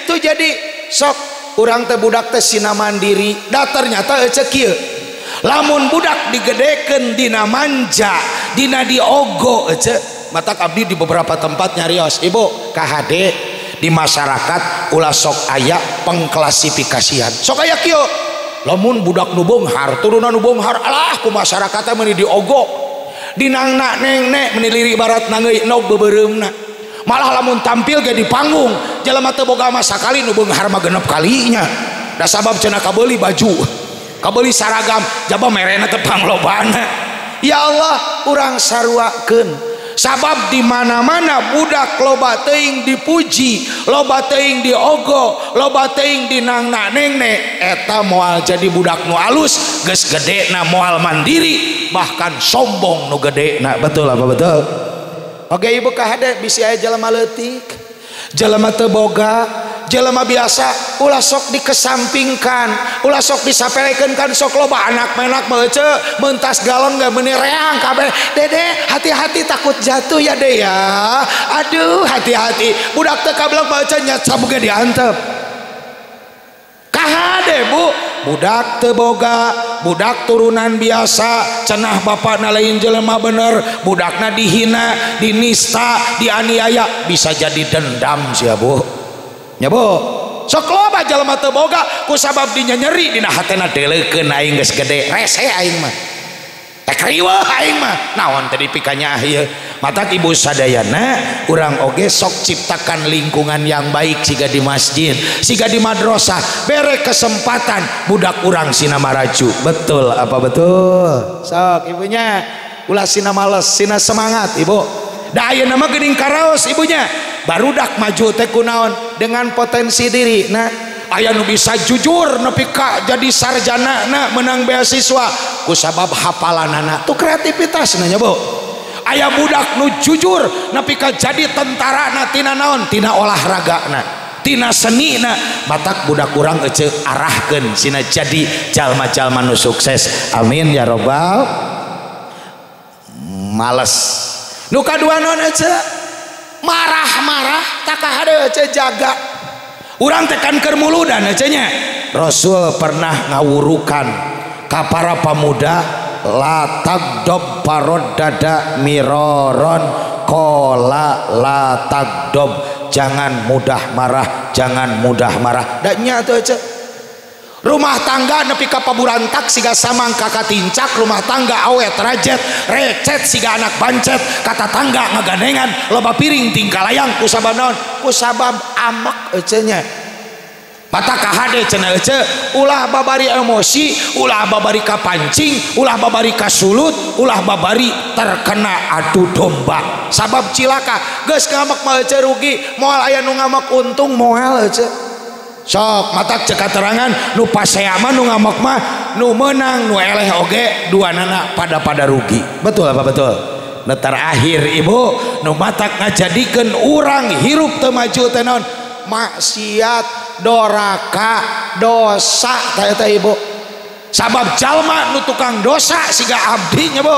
tuh jadi sok urang teh budak teh sina mandiri. Da ternyata ece kieu. Lamun budak digedekeun dina manja, dina diogo ece. Matak abdi di beberapa tempat nyarios, ibu KHD di masyarakat ulah sok aya pengklasifikasian. Sok aya kieu. Lamun budak nu beunghar, turunan nu beunghar, alah ku masyarakat teh meuni diogo. Dinangna neng-nek meuni liri barat nangeui nog beubereumna. Malah lamun tampil ge di panggung, jelema teu boga mah sakali nu beunghar mah genep kalinya. Da sabab cenah kabeuli baju, kabeuli saragam, jaba merena teh panglobana. Ya Allah, urang saruakeun. Sabab di mana-mana budak loba teuing dipuji, loba teuing diogo, loba teuing dinangna nengne, eta moal jadi budak nu alus, geus gedena moal mandiri, bahkan sombong nu gedena. Betul apa betul? Oke ibu kahade bisi aya jelema leutik, jelema teu boga, jelema biasa ulah sok dikesampingkan, ulah sok disapelekeun kan sok loba anak menak mah ece mentas galon ge meuni reang kabeh. Dede hati-hati takut jatuh ya de ya. Aduh hati-hati budak teu kablok mah ece nya sabuge diantep. Kahade bu, budak teu boga, budak turunan biasa, cenah bapakna lain jelema bener, budakna dihina, dinista, dianiaya, bisa jadi dendam sia bu. Nya bu, sok loba jelema teu boga ku sabab dinya nyeri dina hatena deleukeun aing geus gede, rese aing mah. Teh riweuh aing mah, naon teh dipikanya ieu, Matak ibu sadayana urang oge sok ciptakan lingkungan yang baik siga di masjid, siga di madrasah, bere kesempatan budak urang sina maraju. Betul apa betul? Sok ibunya ulah sina males, sina semangat ibu. Da ayeuna mah geuning karaos ibunya. Barudak maju teh kunaon dengan potensi diri. Nah, aya nu bisa jujur nepi ka jadi sarjana na menang beasiswa kusabab hafalanana. Tuh kreativitas nanya bu. Aya budak nu jujur nepi ka jadi tentara na tina naon, tina olahraga na, tina seni na. Matak budak urang ece arahkeun sina jadi jalma-jalma nu sukses. Amin ya robbal. Males. Nu kadua naon ece? Marah-marah tak kahade ece jaga. Urang teh kan keur muludan ece nya. Rasul pernah ngawurukan ka para pemuda, la tagdob parodada miroron kola la tagdob, jangan mudah marah, jangan mudah marah. Da nya atuh ece. Rumah tangga nepi ka paburantak siga samang kakatincak, rumah tangga awet rajet recet siga anak bancet, kata tangga ngagandengan loba piring tingkah layang kusabab naon, kusabab amak ece nya. Mata kahade cenah ece, ulah babari emosi, ulah babari kapancing, ulah babari kasulut, ulah babari terkena adu domba. Sabab cilaka, geus ngamek mah ece rugi, moal aya nu ngamek untung moal ece. Sok matak cek katerangan nu pasea mah nu ngamek mah nu meunang nu eleh oge duanana pada rugi. Betul apa betul? Nu terakhir ibu nu matak ngajadikeun urang hirup teu maju teh naon? Maksiat, doraka, dosa teh eta ibu. Sabab jalma nu tukang dosa siga abdi nya bu.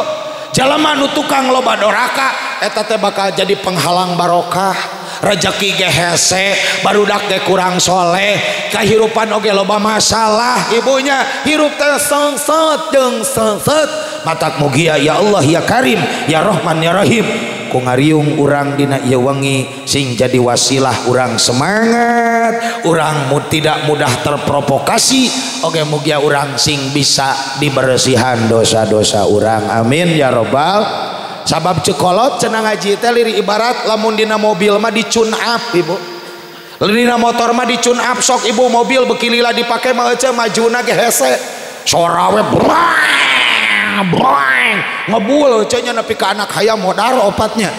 Jalma nu tukang loba doraka eta teh bakal jadi penghalang barokah. Rezeki ge hese, barudak ge kurang soleh, kehidupan oge loba masalah ibunya, hirup teh sengset jeung sengset. Matak mugia ya Allah ya Karim ya Rahman ya Rahim ku ngariung urang dina ieu wengi sing jadi wasilah urang semangat, urang tidak mudah terprovokasi, oge mugia urang sing bisa dibersihan dosa-dosa urang. Amin ya robbal. Sabab cekolot cenah ngaji teh liri ibarat lamun dina mobil mah dicun up ibu, dina motor mah dicun up. Sok ibu mobil beuki lila dipake mah ece majuna ge hese, sora we brang brang ngebul ece nya nepi ka anak hayam modar opatnya.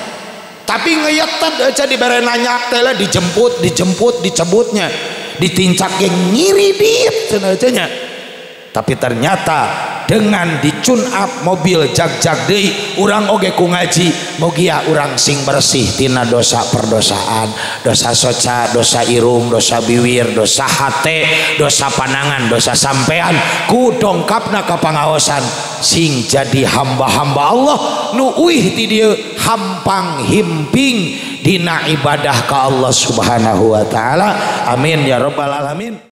Tapi ngeyetet ece dibere nanya teh lah dijemput dijemput dicebutnya ditincak ge ngiridit cenah ece nya. Tapi ternyata dengan dicun up mobil jag-jag deui urang oge ku ngaji mugia urang sing bersih tina dosa perdosaan, dosa soca, dosa irung, dosa biwir, dosa hate, dosa panangan, dosa sampean ku dongkapna ka pangaosan sing jadi hamba-hamba Allah nu uih ti dieu hampang himping dina ibadah ka Allah Subhanahu wa taala. Amin ya rabbal alamin.